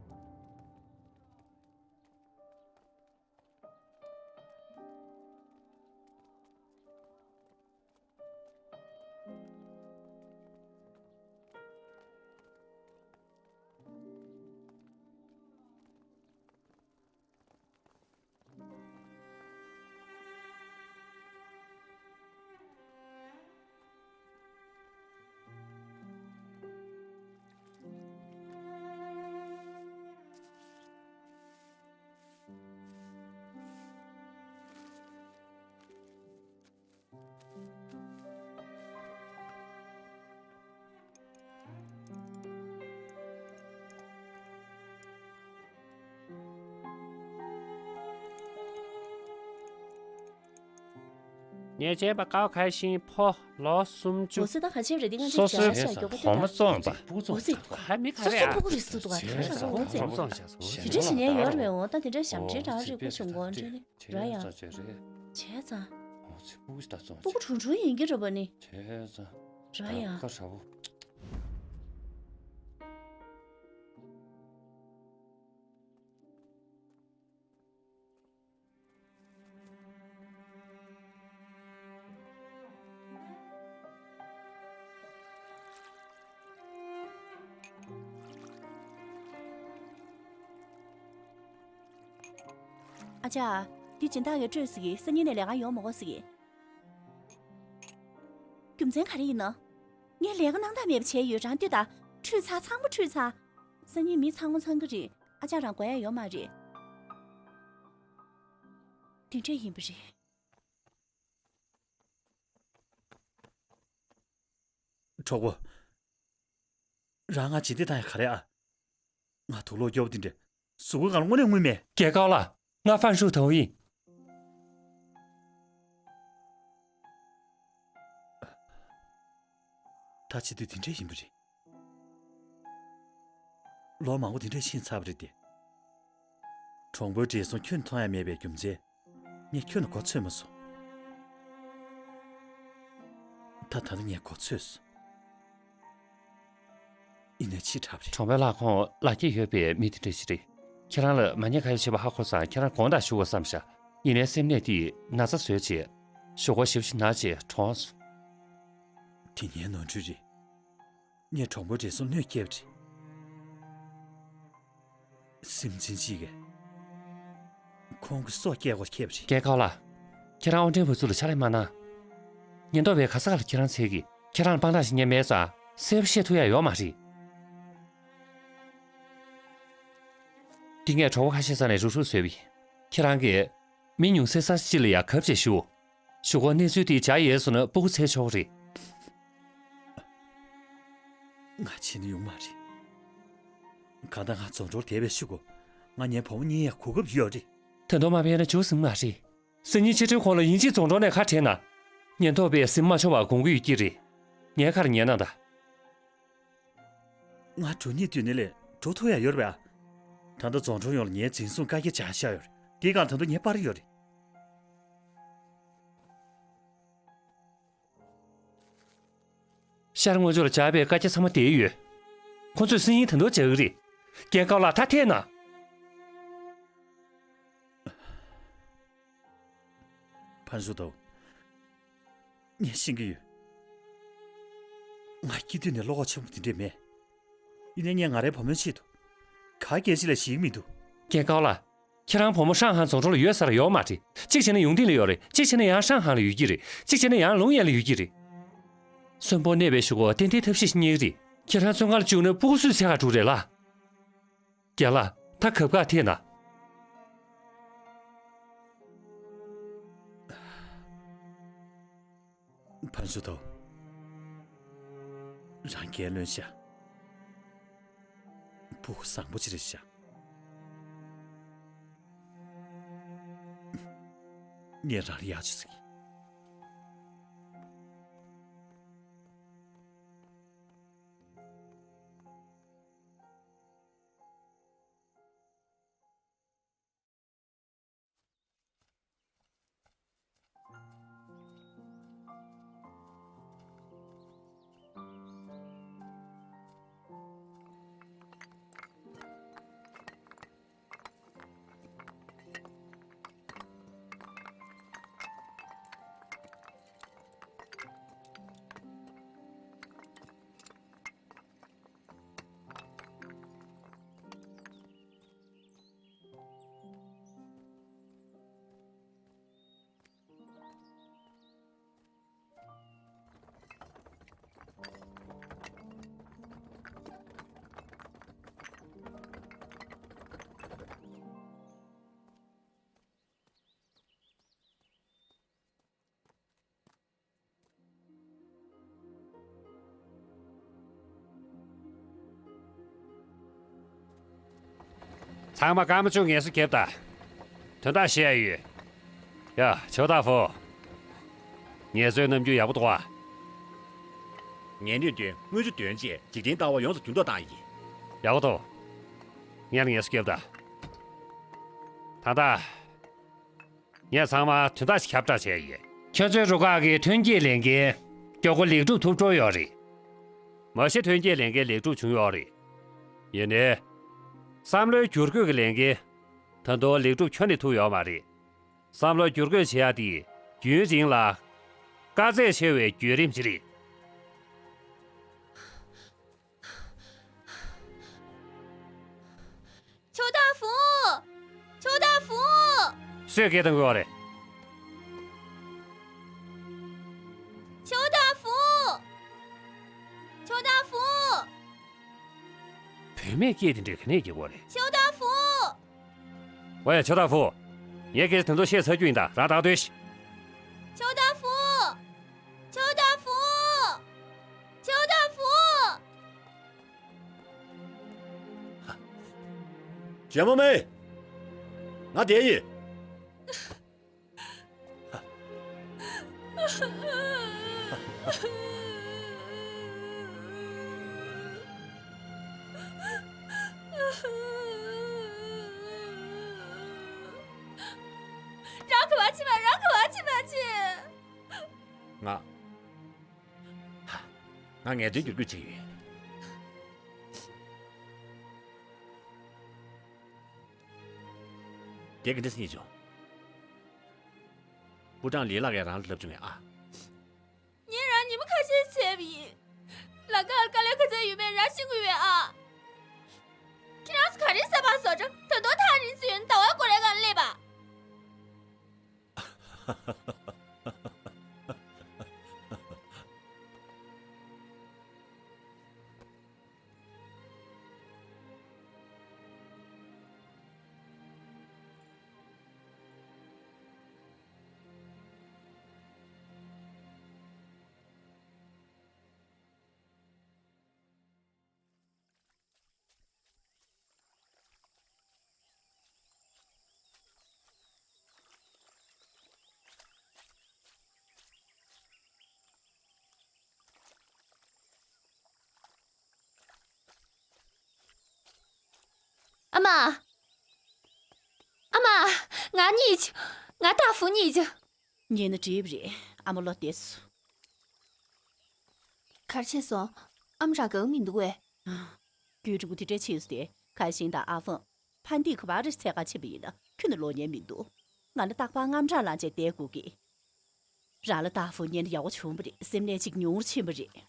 ཉེས་ཅན་པ་ཀའོ་ཁའེ་ཤིན་ཕོ་ལོ་སུམ་ཅུ། འོ་ཙི། ད་ག་ཅི་རེད། འདི་ང་ཚོའི་སོ་སོའི་བྱ་བཞག་མགྱོགས་པོ་བོ་མོ་བཏོན་བཙོངས་པ། འོ་ཙི། ཁ་མི་ཁ་སོ་རེད་སོ་ཨ། ཕྲུ་གུ་རེད་ཟེར་འདུག་ག་རེད་ཟེར། འོ་ཙི། བཙོངས་བྱས་སོ། དེ་འདྲ་ཞིག་ནས་ཡོད་རེད་པས། འོ་ད་དེ་འདྲ་ཞབས་འདྲེན་དྲག་རེད་ཁུ་བྱུང་གོ་འདྲ་ནི་ར་ཡ། བྱས་ཙང་། འོ་ཙི། ཕྲུ་གུ་ད་བཙོངས་ཕྲུ་གུ་ཁྲུང་ཁྲུང་ཡིན་གྱི་རེད་པ་ནི། བྱས་ཙང་། ར་ཡ། ཁ་ཧྲ་བོ། ཨ་ཅག་འདི་སྦྱིན་བདག་གིས་སྤྲོད་ཟེར་གི། སང་ཉིན་ནས་ལས་ཀ་ཡོང་མ་དགོས་ཟེར་གི། རྒྱུ་མཚན་ག་རེ་ཡིན་ནམ། ངས་ལས་ཀ་གནང་ཐབས་མེད་པ་བྱས་ཡོད། རང་ལྟོས་དང་། ཁྲུས་ཚར། ཚང་མ་ཁྲུས་ཚར། སང་ཉིན་མི་ཚང་མ་ཚང་གི་རེད། ཨ་ཅག་རང་དགོས་ཡ་ཡོད་མ་རེད། དེ་འདྲས་ཡིན་པ་རེད། གྲོགས་པོ། རང་ང་བྱེད་འདི་བཏང་ཡ་ག་རེ་ཨ། ང་དུག་ལོག་སྐྱོ་པོ་འདི་འདྲ་གཟུགས་པོ་སྒང་ལ་དངོས་གནས་རྔུལ་མེད། རྒན་ཀའོ་ལགས། ང་ཧྥན་ཧྲུའུ་ཐའོ་ཡིན། ད་བྱེད་དུས་འདི་འདྲ་ཡིན་པ་རེད། ལོ་མང་པོ་འདི་འདྲ་ཕྱིན་ཚར་བ་རེད་དེ། གྲོང་པོའི་བགྲེས་སོང་ཁྱོན་མཐོང་ཡ་མེད་པའི་རྒྱུ་མཚན། ངས་ཁྱོན་ནས་གོ་ཚོད་མ་སོང་། ད་ད་ལྟ་ངས་གོ་ཚོད་སོང་། ཡིན་ནའི་ཕྱི་དྲགས་པ་རེད། གྲོང་པའི་ལྷ་ཁོང་ལག་སྐྱེས་ཡོད་པའི་མི་དེ་འདྲ་ཞིག་རེད། ཁྱེད་རང་ལ་མ་ཉེས་ཁ་གཡོགས་བྱས་པ་ཧ་གོ་སོང་། ཁྱེད་རང་དགོངས་དག་ཞུ་དགོས་བསམ་ཤག་ཡིན་ནའི་སེམས་ནད་དེས་ན་ཚ་བཟོས་བྱས། གཞུག་གུ་ཞེ་པོ་ཅིག་ན་བྱས་གྲོངས་སོང་། དེ་ངའི་ནོར་འཁྲུལ་རེད། ངས་གྲོང་པའི་བགྲེས་སོང་གནོད་སྐྱེལ་བ་རེད། སེམས་ཅན་གཅིག་གིས་ཁོང་གི་སྲོག་སྐྱེལ་དགོས་ཁེལ་བ་རེད། རྒན་ཀའོ་ལགས། ཁྱེད་རང་དབང་ཕྲན་བུ་ཚོ་ལ་ཕྱག་ལས་མ་གནང་། ཉེན་རྟོག་པས་ག་ས་ག་ལ་ཁྱེད་རང་འཚོལ་གི། ཁྱེད་རང་ལ་དཔང་རྟགས་ཤིག་ངས་མེད་ཙང་གསལ་པོ་བཤད་ཐུབ་ཡ་ཡོད་མ་རེད། འདི་ངས་གྲོགས་པོ་ཁ་ཤས་རྩ་ནས་རུག་རུག་བཟོས་པ་ཡིན། ཁྱེད་རང་གིས་མི་ཉུང་ཤས་ས་ཆ་གཅིག་ལ་ཡ་གབ་བྱས་ཞུ། གཞུག་གུ་གནས་ཚུལ་དེ་འཇགས་ཡོད་སོང་ན་སྤུ་གུ་འཚོལ་ཆོག་གི་རེད། ང་ཕྱིན་ན་ཡོང་མ་རེད། གང་ལྟར་ང་རྫོང་གྲོང་བསྡད་པའི་གཞུག་གུ་ང་ངའི་བུ་མོ་གཉིས་ཡ་གོ་སྐབས་ཡོད་རེད། ད་དུང་མ་ཕེབས་ན་འགྲིག་གི་མ་རེད། སང་ཉིན་ཕྱི་དྲོའི་གོང་ལ་ཡིན་གཅིག་རྫོང་གྲོང་ནས་ཁ་བྲལ་ན། ཉེན་རྟོག་པས་ཟིན་མ་ཆོག་པར་དགོངས་ཀྱི་ཡོད་ཀྱི་རེད། ངའི་ཁར་ཉན་ན་ད། ང་འགྲོ་སྙིང་འདོད་ནི་ལས་འགྲོ་ཐུབ་ཡ་ཡོད་རེད་པས། ད་ལྟ་རྫོང་གྲོང་ཡོངས་ལ་ངའི་འཛིན་བཟུང་བཀའ་རྒྱ་བཅག་བཞག་ཡོད་རེད། དེའི་སྒང་ད་དུང་ངའི་པར་ཡོད་རེད། ཤར་ངོས་ཕྱོགས་ལ་བཅར་བའི་བཀའ་རྒྱ་ཚང་མ་བསྡད་ཡོད། ཁོ་ཚོས་སང་ཉིན་ད་དུང་བཅར་གི་རེད། རྒན་ཀའོ་ལགས་ད་ཐད་ན། ཕན་ཧྲུའུ་ཐའོ། ངས་ཤེས་ཀྱི་ཡོད། ང་སྐྱེས་དུས་ནས་བློ་ཁོག་ཆེན་པོ་དེ་འདྲས་མེད། ཡིན་ནའི་ངས་ང་རའི་བུ་མོའི་ཆེད་དུ་ག་གེ་ཅི་ལས་ཞིག་མི་འདུག་རྒན་ཀའོ་ལགས། ཁྱེད་རང་བུ་མོ་ཧྲང་ཧའེ་རྫོང་གྲོང་ལ་ཡོད་ས་ར་ཡོད་མ་རེད། གཅིག་བྱས་ན་ཡོང་ཐེངས་ལ་ཡོད་རེད། གཅིག་བྱས་ན་ཡང་ཧྲང་ཧའེ་ལ་ཡོད་ཀྱི་རེད། གཅིག་བྱས་ན་ཡང་ལུང་ཡན་ལ་ཡོད་ཀྱི་རེད། གསོན་པོ་གནས་པའི་གཞུག་གུ་ཏན་ཏན་ཐབས་ཤེས་ཤིག་རྙེད་ཀྱི་རེད། ཁྱེད་རང་བཙོན་ཁང་ལ་བཅུག་ན་སྤུ་གུ་སུས་འཚོལ་ག་འགྲོ་རེད་ལ། རྒན་ལགས། ད་གབ་ཁ་ཐེབས་ན། ཕན་ཧྲུའུ་ཐའོ། རང་རྒྱལ་ལོན་ཤག་སྤུ་གུ་བཟང་པོ་ཅིག་རེད་ཤག་ངས་རང་ལ་ཡག་བྱུས་ཟེར་གི། ཚང་མ་སྐར་མ་བཅུ་ངལ་གསོ་བརྒྱབ་དང་། དོན་དག་བཤད་ཡ་ཡོད། ཡ། ཆོས་བདག་ཧྥུ། ངལ་གསོའི་རྣམ་འགྱུར་ཡག་པོ་འདུག་ཨ། ངལ་ནུས་དོན་དངུལ་ཆུ་དོན་བཅས་འཇིག་རྟེན་ལྟ་བ་ཡོངས་སུ་འགྱུར་ལྡོག་བཏང་ཡིན། ཡག་པོ་འདུག་ངས་ངལ་གསོ་བརྒྱབ་དང་། ད་ལྟ། ངས་ཚང་མ་དོན་དག་ཞིག་ཁྱབ་བསྒྲགས་བྱས་ཡིན། ཁྱོད་ཚོའི་རུ་ཁག་གི་ཐོན་སྐྱེད་ལས་འགན་མགྱོགས་པོ་ལེགས་གྲུབ་ཐོབ་འགྲོ་ཡོད་རེད། མ་གཞི་ཐོན་སྐྱེད་ལས་འགན་ལེགས་གྲུབ་བྱུང་ཡོད་རེད། ཡིན་ནའི། བསམ་བློའི་བསྒྱུར་བཀོད་ཀྱི་ལས་འགན་ད་དུང་ལེགས་གྲུབ་ཁྱོན་ནས་ཐུབ་ཡོད་མ་རེད། བསམ་བློ་བསྒྱུར་བཀོད་བྱེད་ཡག་དེ་རྒྱུན་རིང་ལ་དཀའ་ཚེགས་ཆེ་བའི་བརྒྱུད་རིམ་ཅིག་རེད། ཆོས་བདག་ཧྥུ། ཆོས་བདག་ཧྥུ། སུས་སྐད་བཏང་གི་ཡོད་རེད། ཆོས་བདག་ཧྥུ། བུད་མེད་སྐད་དེ་འདྲས་ག་ནས་རྒྱག་གི་རེད། ཆོས་བདག་པོ། ཝེ། ཆོས་བདག་པོ། ངས་ཁྱེད་དེ་ཚོ་བཤད་ཚར་རྒྱུ་ཡིན་ད། རང་ད་ག་སྡོད་ཤིག་ཆོས་བདག་པོ། ཆོས་བདག་པོ། ཆོས་བདག་པོ། ཇོ་མོ་མེ། ང་བསྡད་ཡིན། རང་ག་པར་ཕྱིན་པ། རང་ག་པར་ཕྱིན་པ་ཅི། ང་། ང་ངལ་རྩོལ་བསྒྱུར་རྒྱུ་བྱས་ཡོད། དེ་ག་འདྲ་སེ་རྙེད་བྱུང་། པུ་ཀྲང་ལི་ལགས་ཀྱིས་རང་ལ་ལབ་བྱུང་ངས་ཨ། ངས་རང་ཉི་མ་ཁ་ཤས་བྱས་པ་ཡིན། ལམ་ཁར་དཀའ་ལས་ག་ཚོད་ཡོད་མེད་རང་ཤེས་དགོས་པས་ཨ། ཁྱེད་རང་ཚོ་ག་རེ་ཟ་བ་བཟོ་གྲབས། ད་དུང་ཐག་རིང་ཚོ་ཡོད་ན་ཟླ་བ་སྒོ་རའི་སྒང་སླེབས་པ། ཨ་མ། ཨ་མ། ང་རྙེད་བྱུང་། ང་ཏ་ཧྥུ་རྙེད་བྱུང་། རྙེད་ན་འགྲིག་པ་རེད། ཨ་མ་བློ་བདེ་སོང་། ག་རེ་བྱས་སོང་། ཨ་མ་རང་དགའ་པོ་མི་འདུག་གས། རྒྱུན་རིང་པོ་དེ་འདྲ་ཕྱིན་སོང་སྟེ། ཁ་ཤིང་དང་ཨ་ཧྥང་། ཕན་ཏི་ག་པར་འཚོལ་ག་ཕྱིན་པ་ཡིན་ན་ཁྱོན་ནས་ལོག་མཁན་མི་འདུག་ང་ལ་རྟག་པར་དངངས་སྐྲག་ལངས་བྱས་བསྡད་དགོས་ཀྱི། རང་ལ་ཏ་ཧྥུ་རྙེད་ན་ཡག་པོ་བྱུང་བ་རེད། སེམས་ནད་ཅིག་ཉུང་རུ་ཕྱིན་པ་རེད།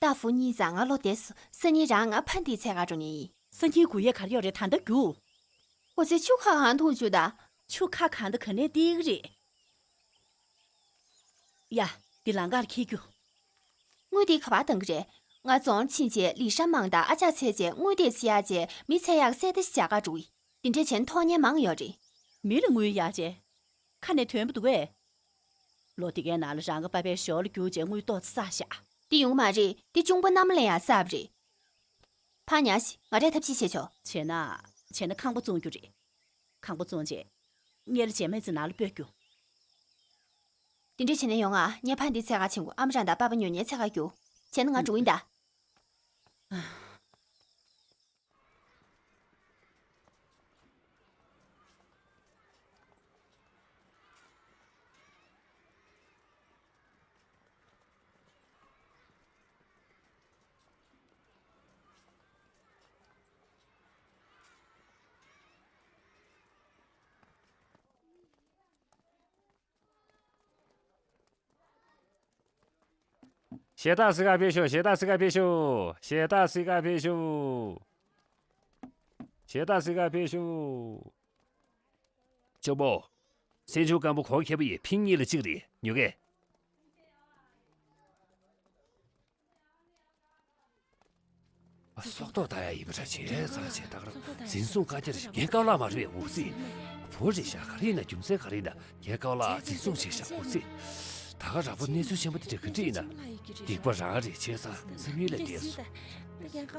ཏ་ཧྥུ་རྙེད་ཙང་ང་བློ་བདེ་སོང་། སང་ཉིན་རང་ང་ཕན་ཏིའི་འཚོལ་ག་འགྲོ་མཁན་ཡིན། སང་ཉིན་དགོས་ཡས་ག་རེ་ཡོད་རེད། ད་ལྟ་རྒྱུགས། ཨོ་ཙི། ཆུ་ཁ་གང་འཐུང་བཅུག་ད། ཆུ་ཁ་གང་དང་ག་ནས་སྟེར་གི་རེད། ཡ། འདི་ལམ་ཁར་འཁྱེར་རྒྱུགས། དངུལ་དེ་ག་པར་བཏང་གི་རེད། ང་རྫོང་ཕྱིན་རྗེས་ལི་ཧྲན་མང་དང་ཨ་ཅག་འཚོལ་རྗེས་དངུལ་དེ་བསུ་ཡག་བྱས། མི་འཚོལ་ཡག་གསལ་བརྡ་ཞིག་རྒྱག་ག་འགྲོ་གི་ཡིན། དེ་འདྲས་བྱས་ན་མཐོང་མཁན་མང་ཡོད་རེད། མི་ལ་དངུལ་གཡར་བྱས། ཁ་ནས་ཐོན་པ་འདུག་གས། ལོ་དེ་གའི་ནང་ལ་རང་གི་པ་ཕའི་ཞོར་ལ་རྒྱུགས་བྱས་དངུལ་ཏོག་ཙམ་བསགས་ཤག་འདི་ཡོང་གི་མ་རེད། འདི་གཅུང་པོ་མནའ་མ་ལེན་ཡག་བསགས་པ་རེད། ཕར་ཉར་ཤིག་ང་རས་ཐབས་ཤེས་བྱེད་ཆོག་བྱས་ན། བྱས་ན་ཁང་པ་བཙོང་རྒྱུ་རེད། ཁང་པ་བཙོང་རྗེས། ངེད་ལ་བྱེ་མའི་རྩེ་ནང་ལ་སྤོས་རྒྱུ། དེ་འདྲས་བྱས་ན་ཡོང་ང་། ངས་ཕན་ཏིའི་འཚོལ་ག་ཕྱིན་དགོས། ཨ་མ་རང་དང་པ་ཕ་ཉོ་མཁན་འཚོལ་ག་རྒྱུགས། བྱས་ན་ང་འགྲོ་ཡིན་ད། ཞེ་དྲག་གཟིགས་ག་ཕེབས་ཤོག་ཞེ་དྲག་གཟིགས་ག་ཕེབས་ཤོག་ཞེ་དྲག་གཟིགས་ག་ཕེབས་ཤོག་ཞེ་དྲག་གཟིགས་ག་ཕེབས་ཤོག་གཅུང་པོ། སེང་ཆུང་སྐམ་པོ་གོང་ཁེ་པོ་ཡི་ཕིང་གཉིས་ལ་གཅིག་རེད། ཉོ་གས། ཨ། སྲོག་ཐོག་ལྟ་ཡ་ཡིན་པ་འདྲ། བྱས་ཙང་བྱས་ད་ག་རང་འཛིན་བཟུང་བཀའ་རྒྱ་རེད། རྒན་ཀའོ་ལགས་མ་རེད་པས། འུ་ཚོ་བུ་རེད་ཤག་ག་རེ་ཡིན་ན། རྒྱུ་མཚན་ག་རེ་ཡིན་ན། རྒན་ཀའོ་ལགས་འཛིན་བཟུང་བྱས་ཤག་འུ་ཚོ། ད་ག་རང་པོ་གནས་ཚུལ་ཆེན་པོ་དེ་འདྲ་ག་འདྲ་ཡིན་ན། སྡིག་པ་རང་རེད། བྱས་ཙང་བསམ་ཡུལ་ལས་འདས་སོང་། བྱས་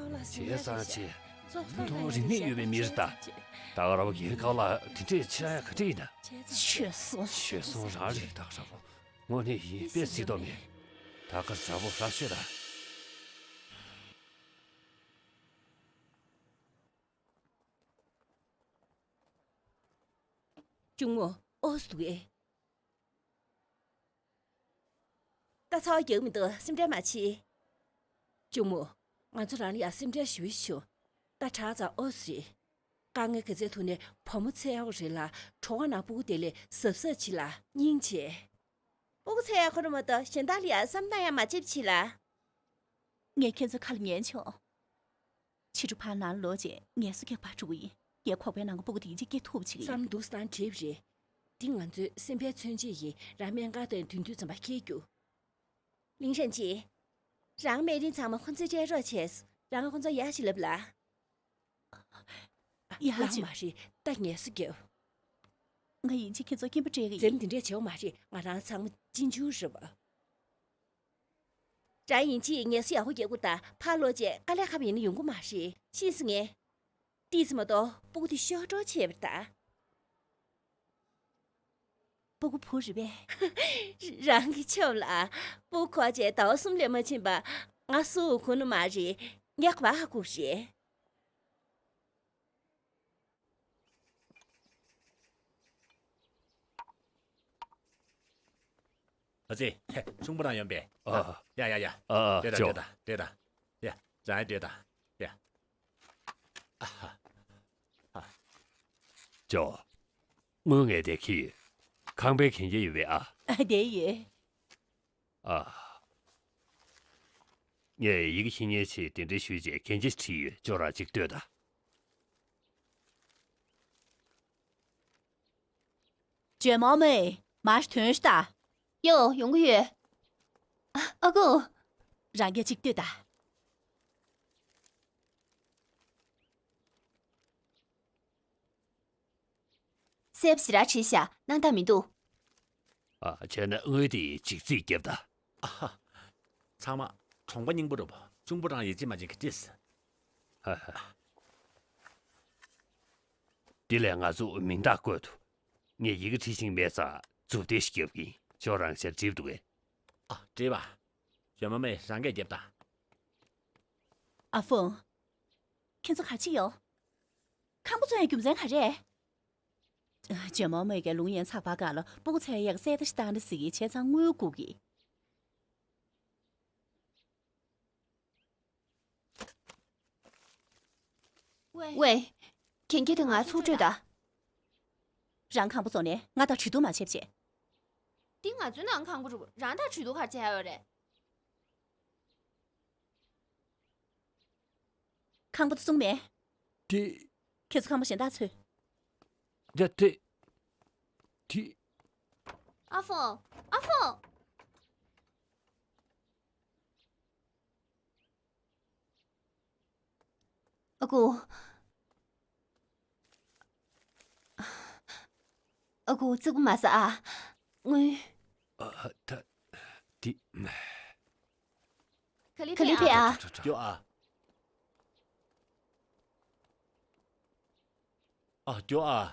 ཙང་བྱས། ད་དུང་རིག་གནས་ཡོད་པའི་མི་རེད་ད། ད་ག་རང་པོ་རྒན་ཀའོ་ལགས་དེ་འདྲས་ཆགས་ཡ་ག་འདྲ་ཡིན་ན། ཆོས་སོང་། ཆོས་སོང་རང་རེད། ད་ག་རང་པོ། དངོས་གནས་ཡིན་པས་གཟིགས་མདོག་མེད། ད་ག་རང་པོ་རང་ཤོད་ད། གཅུང་མོ། ཨོ་སུ་ཨེ། ད་ཚ་བ་རྒྱག་མི་འདུག་སེམས་ཁྲལ་མ་བྱེད། གཅུང་མོ། ང་ཚོ་རང་ལ་ཡ་སེམས་ཁྲལ་ཞེ་པོ་བྱུང་། ད་དྲག་ཙང་ཨོ་སི་རེད། དཀའ་ངལ་ག་ཚད་ཐུག་ནའི་བུ་མོ་འཚོལ་ཡག་རེད་ལ། གྲོད་ཁོག་ནང་སྤུ་གུ་དེ་ལ་གཟབ་གཟབ་བྱེད་ལ། སྙིང་རྗེ། སྤུ་གུ་འཚོལ་ཡག་ཁོ་རང་མ་གཏོགས་གཞན་དག་ལ་ཡ་བསམ་བློ་གཏོང་ཡག་མ་བྱེད་པ་བྱེད་ལ། ངས་ཁྱེད་ཚོའི་ཁ་ལ་ཉན་བྱུང་། ཕྱི་དྲོ་ཕར་ནང་ལོག་རྗེས་ངལ་གསོ་རྒྱག་པར་འགྲོ་གི་ཡིན། ངས་ཁོག་པའི་ནང་གི་སྤུ་གུ་དེ་ཡིན་གཅིག་སྐྱེལ་ཐུབ་པ་བྱེད་ཀྱི་ཡིན། བསམ་འདུག་སེ་བཏང་བྲིས་པ་རེད། འདི་ང་ཚོའི་སེམས་པའི་མཚོན་བྱེད་ཡིན། རང་སྨན་ཁང་དེར་དུས་དུས་ཙམ་པ་འཁྱེར་རྒྱུགས། ལིང་ཧྲན་ཅི། རང་སྨན་རིན་ཚང་མ་ཁོ་ཚོས་སྤྲད་རོགས་བྱས། ད་ང་ཁོང་ཚོ་ཡག་ཞིག་ལབ་ལ། ཡག་ལགས་ཅིག་མ་རེད། ད་ངལ་གསོ་རྒྱབ། ང་ཡིན་གཅིག་ཁྱེད་ཚོ་སྐྱིན་པ་སྤྲད་གི་ཡིན། འཛེམ་འདི་འདྲས་བྱེད་འོ་མ་རེད། ང་རང་ཚང་མ་གཅེན་གཅུང་རེད་བ། རང་ཡིན་གཅིག་ངལ་གསོ་ཡག་པོ་རྒྱག་དགོས། ད་ཕར་ལོག་རྗེས་དཀའ་ལས་ཁག་པོ་ཡིན་ན་ཡོང་གི་མ་རེད། ཤེས་སོང་ངས། ཏིས་མ་གཏོགས་སྤུ་གུ་དེ་ཤོར་འགྲོ་བྱས་པ་ད། སྤུ་གུ་བུ་རེད་པས། རང་གི་ཆབ་ལ། སྤུ་གུ་འཁོར་བྱས་ཟླ་བ་གསུམ་ལས་མ་ཕྱིན་པ། ང་སུ་གོ་ནི་མ་རེད། ངས་ག་པར་ཧ་གོ་རེད། ཨ་ཙི། ཆུང་པོ་རང་ཡོང་པས། ཨ། ཡ་ཡ་ཡ། ཨ་ཨ། ལྟོས་དང་ཅོ། ལྟོས་དང་ལྟོས་དང་། ཡ། རང་ཡ་ལྟོས་དང་། ཡ། ཨ་ཧ། ཧ། ཅོ། དངུལ་ངས་བསྡད་ཀྱི་ཡོད། ཁང་པའི་གན་རྒྱ་ཡོད་པས་ཨ། ཨ་བསྡད་ཡོད། ཨ། ངས་ཡི་གེ་ཤེས་མཁན་ཞིག་གདན་འདྲེན་ཞུས་རྗེས་གན་རྒྱ་ཞིག་བྲིས་ཡོད། ཅོ་རང་གཅིག་ལྟོས་དང་། ཇོ་མོ་མོས་མར་ཐོན་ཤོག་ད། ཡོ། ཡོང་གི་ཡོད། ཨ། ཨ་ཁུ། རང་གིས་གཅིག་ལྟོས་ད། གསལ་པོ་ཞེ་དྲག་བྲིས་ཤག་སྣང་དག་མི་འདུག་ཨ། བྱས་ན་དངུལ་དེ་ཡིས་གཅིག་རྩིས་བརྒྱབ་ད། ཨ་ཧ། ཚང་མ་གྲོང་པ་རྙིང་པ་རེད་པ། གཅུང་པོ་རང་ཡིད་ཆེས་མ་བྱེད་མཁན་ཅིག་ཧ་ཧ། དེ་ལས་ང་ཚོ་མིང་རྟགས་བཀོད་འདུག་ངས་ཡི་གེ་བྲིས་ཤིང་མེད་ཙང་མཛུབ་སྟོན་ཞིག་བརྒྱབ་ཀྱིན་ཅོ་རང་ཞལ་བྲིས་འདུག་གས། ཨ། བྲིས་པ། ཇོ་མོ་མོས་རང་གིས་བརྒྱབ་དང་། ཨ་ཧྥུང་། ཁྱེད་ཚོ་ག་ཅི་ཡོད། ཁང་པ་བཙོང་ཡའི་རྒྱུ་མཚན་ག་རེ། ཇོ་མོ་མོས་ཀྱི་ལུང་ཡན་ཚགས་པར་སྒང་ལ་སྤུ་གུ་ཚོའི་ཡག་གསལ་བརྡ་ཞིག་བཏང་ན་ཟེར་གི། བྱས་ཙང་དངུལ་བསྐུར་གི། ཝེ། གན་རྒྱ་དེ་ང་ཚུར་སྤྲོད་དང་། རང་ཁང་པ་བཙོང་ནས་ང་དང་གྲོས་བསྡུར་མ་བྱེད་པ་བྱས། འདི་ང་ཚོའི་ནང་ཁང་པ་རེད། རང་དང་གྲོས་བསྡུར་ག་རེ་བྱེད་ཡ་ཡོད་རེད། ཁང་པ་དེ་བཙོང་མེད། དེ། ཁྱེད་ཚོ་ཁང་པ་གཞན་དག་འཚོལ། ཡ། དེ། དེ། ཨ་ཧྥུང་། ཨ་ཧྥུང་། ཨ་ཁུ། ཨ་ཁུ། ཙིག་པ་མ་ཟ་ཨ། དངུལ། ཨ། ད། འདི། ག་ལེར་ཕེབས་ཨ། ཡོ་ཨ། ཨ། ཡོ་ཨ།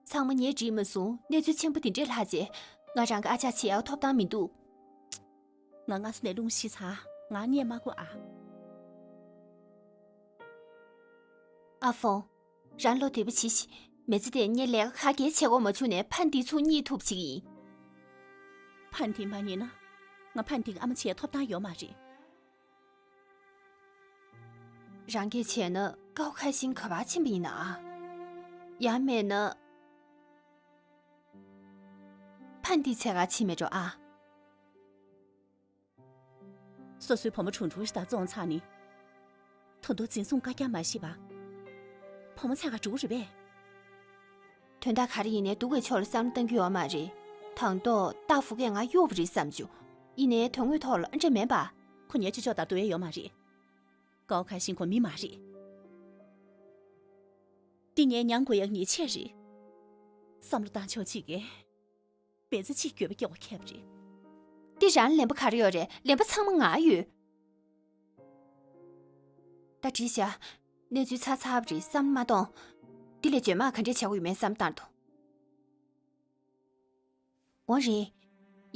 ཚང་མ་ངས་འགྲིག་མ་སོང་། གནས་ཚུལ་ཆེན་པོ་འདི་འདྲས་ལྷག་རྗེས་ང་རང་གི་ཨ་ཅག་བྱེད་ཡག་ཐོབ་ཐང་མི་འདུག་ང་སྔ་ས་ནས་རླུང་ཤི་ཚར། ང་རྙེད་མ་དགོས་ཨ། ཨ་ཧྥུང་། རང་བློ་བདེ་པོ་བྱེད་ཤིག་མི་ཚེ་འདིར་ངས་ལས་ཀ་ག་གེ་བྱེད་དགོས་མ་བྱུང་ནའི་ཕན་བདེ་ཚུར་གཉིད་ཐུབ་བྱེད་ཀྱི་ཡིན། ཕན་བདེ་མ་རྙེད་ན་ང་ཕན་བདེ་གི་ཨ་མ་བྱེད་ཐོབ་ཐང་ཡོད་མ་རེད། རང་གིས་བྱས་ན་ཀའོ་ཁ་ཤིན་ག་པར་ཕྱིན་པ་ཡིན་ན། ཡང་མེད་ན། ཕན་བདེ་འཚོལ་ག་ཕྱིན་མེད་འགྲོ་ཨ། སོ་སོའི་བུ་མོ་ཆུང་ཆུང་ཞིག་དང་བཙོང་ཚར་ནི། ད་དུང་འཛིན་བཟུང་བཀའ་རྒྱ་མ་བཞེས་པ། བུ་མོ་འཚོལ་ག་འགྲོ་གི་རེད་པས། དོན་དག་ག་རེ་ཡིན་ནའི་སྡུག་པའི་ཕྱོགས་ལ་བསམ་བློ་གཏང་རྒྱུ་ཡོད་མ་རེད། དང་ཐོག་ཏཱ་ཧྥུ་ཀས་ང་གཡོག་པ་རེད་བསམ་བྱུང་། ཡིན་ནའི་དོན་དངོས་ཐོག་ལ་འདྲ་མིན་པ། ཁོ་ངའི་ཅི་ལྕོགས་དང་བསྡུར་ཡ་ཡོད་མ་རེད། ཀའོ་ཁ་ཤིན་ཁོ་མི་མ་རེད། འདི་ངས་མྱང་དགོས་ཡག་ཉེས་ཆད་རེད། བསམ་བློ་བཏང་ཕྱོགས་གཅིག་གིས། མི་ཚེ་གཅིག་འགྱོད་པ་སྐྱེ་བ་ཁྱབ་རེད། འདི་རང་ལན་པ་ག་རེ་ཡོད་རེད། ལན་པ་ཚང་མ་ང་ཡོད། ད་བྲིས་ཤག་གནས་ཚུལ་ཚར་ཚར་བ་རེད། བསམ་བློ་མ་གཏོང་། འདི་ལས་བརྗོད་མ་ག་འདྲས་བྱ་དགོས་ཡོད་མེད་བསམ་བཏང་དང་། འོ་རེད།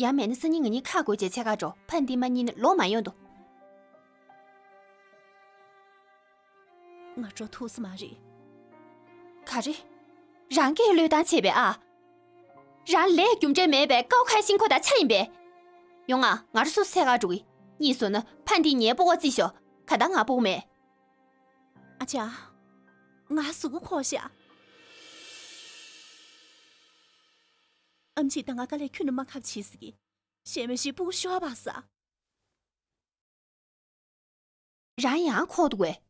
ཡང་མེད་ན་སང་ཉིན་ང་གཉིས་ཁ་བགོས་བྱས་འཚོལ་ག་འགྲོ། ཕན་བདེ་མ་རྙེད་ན་ལོག་མ་ཡོང་དང་། ང་འགྲོ་ཐུབ་ས་མ་རེད། ག་རེ། རང་གིས་བློས་བཏང་བྱས་པས་ཨ། རང་ལས་རྒྱུ་འབྲས་མེད་པའི་ཀའོ་ཁ་ཤིན་ཁོ་དང་ཆ་ཡིན་པས། ཡོང་ང་། ང་རང་སོ་སོ་འཚོལ་ག་འགྲོ་གི། གཉིད་སོང་ན་ཕན་བདེ་ངའི་སྤུ་གུ་བརྩིས་ཤོག་གང་ལྟར་ང་སྤུ་གུ་མེད། ཨ་ཅག་ང་གཟུགས་པོ་འཁོར་ཤག་ཨེམ་ཆིས་ད་ང་དཀའ་ལས་ཁྱོན་ནས་མ་ཁག་བྱེད་ཟེར་གི། གཞན་མ་གཞི་སྤུ་གུ་ཤོར་བ་ས། རང་ཡང་འཁོར་འདུག་གས།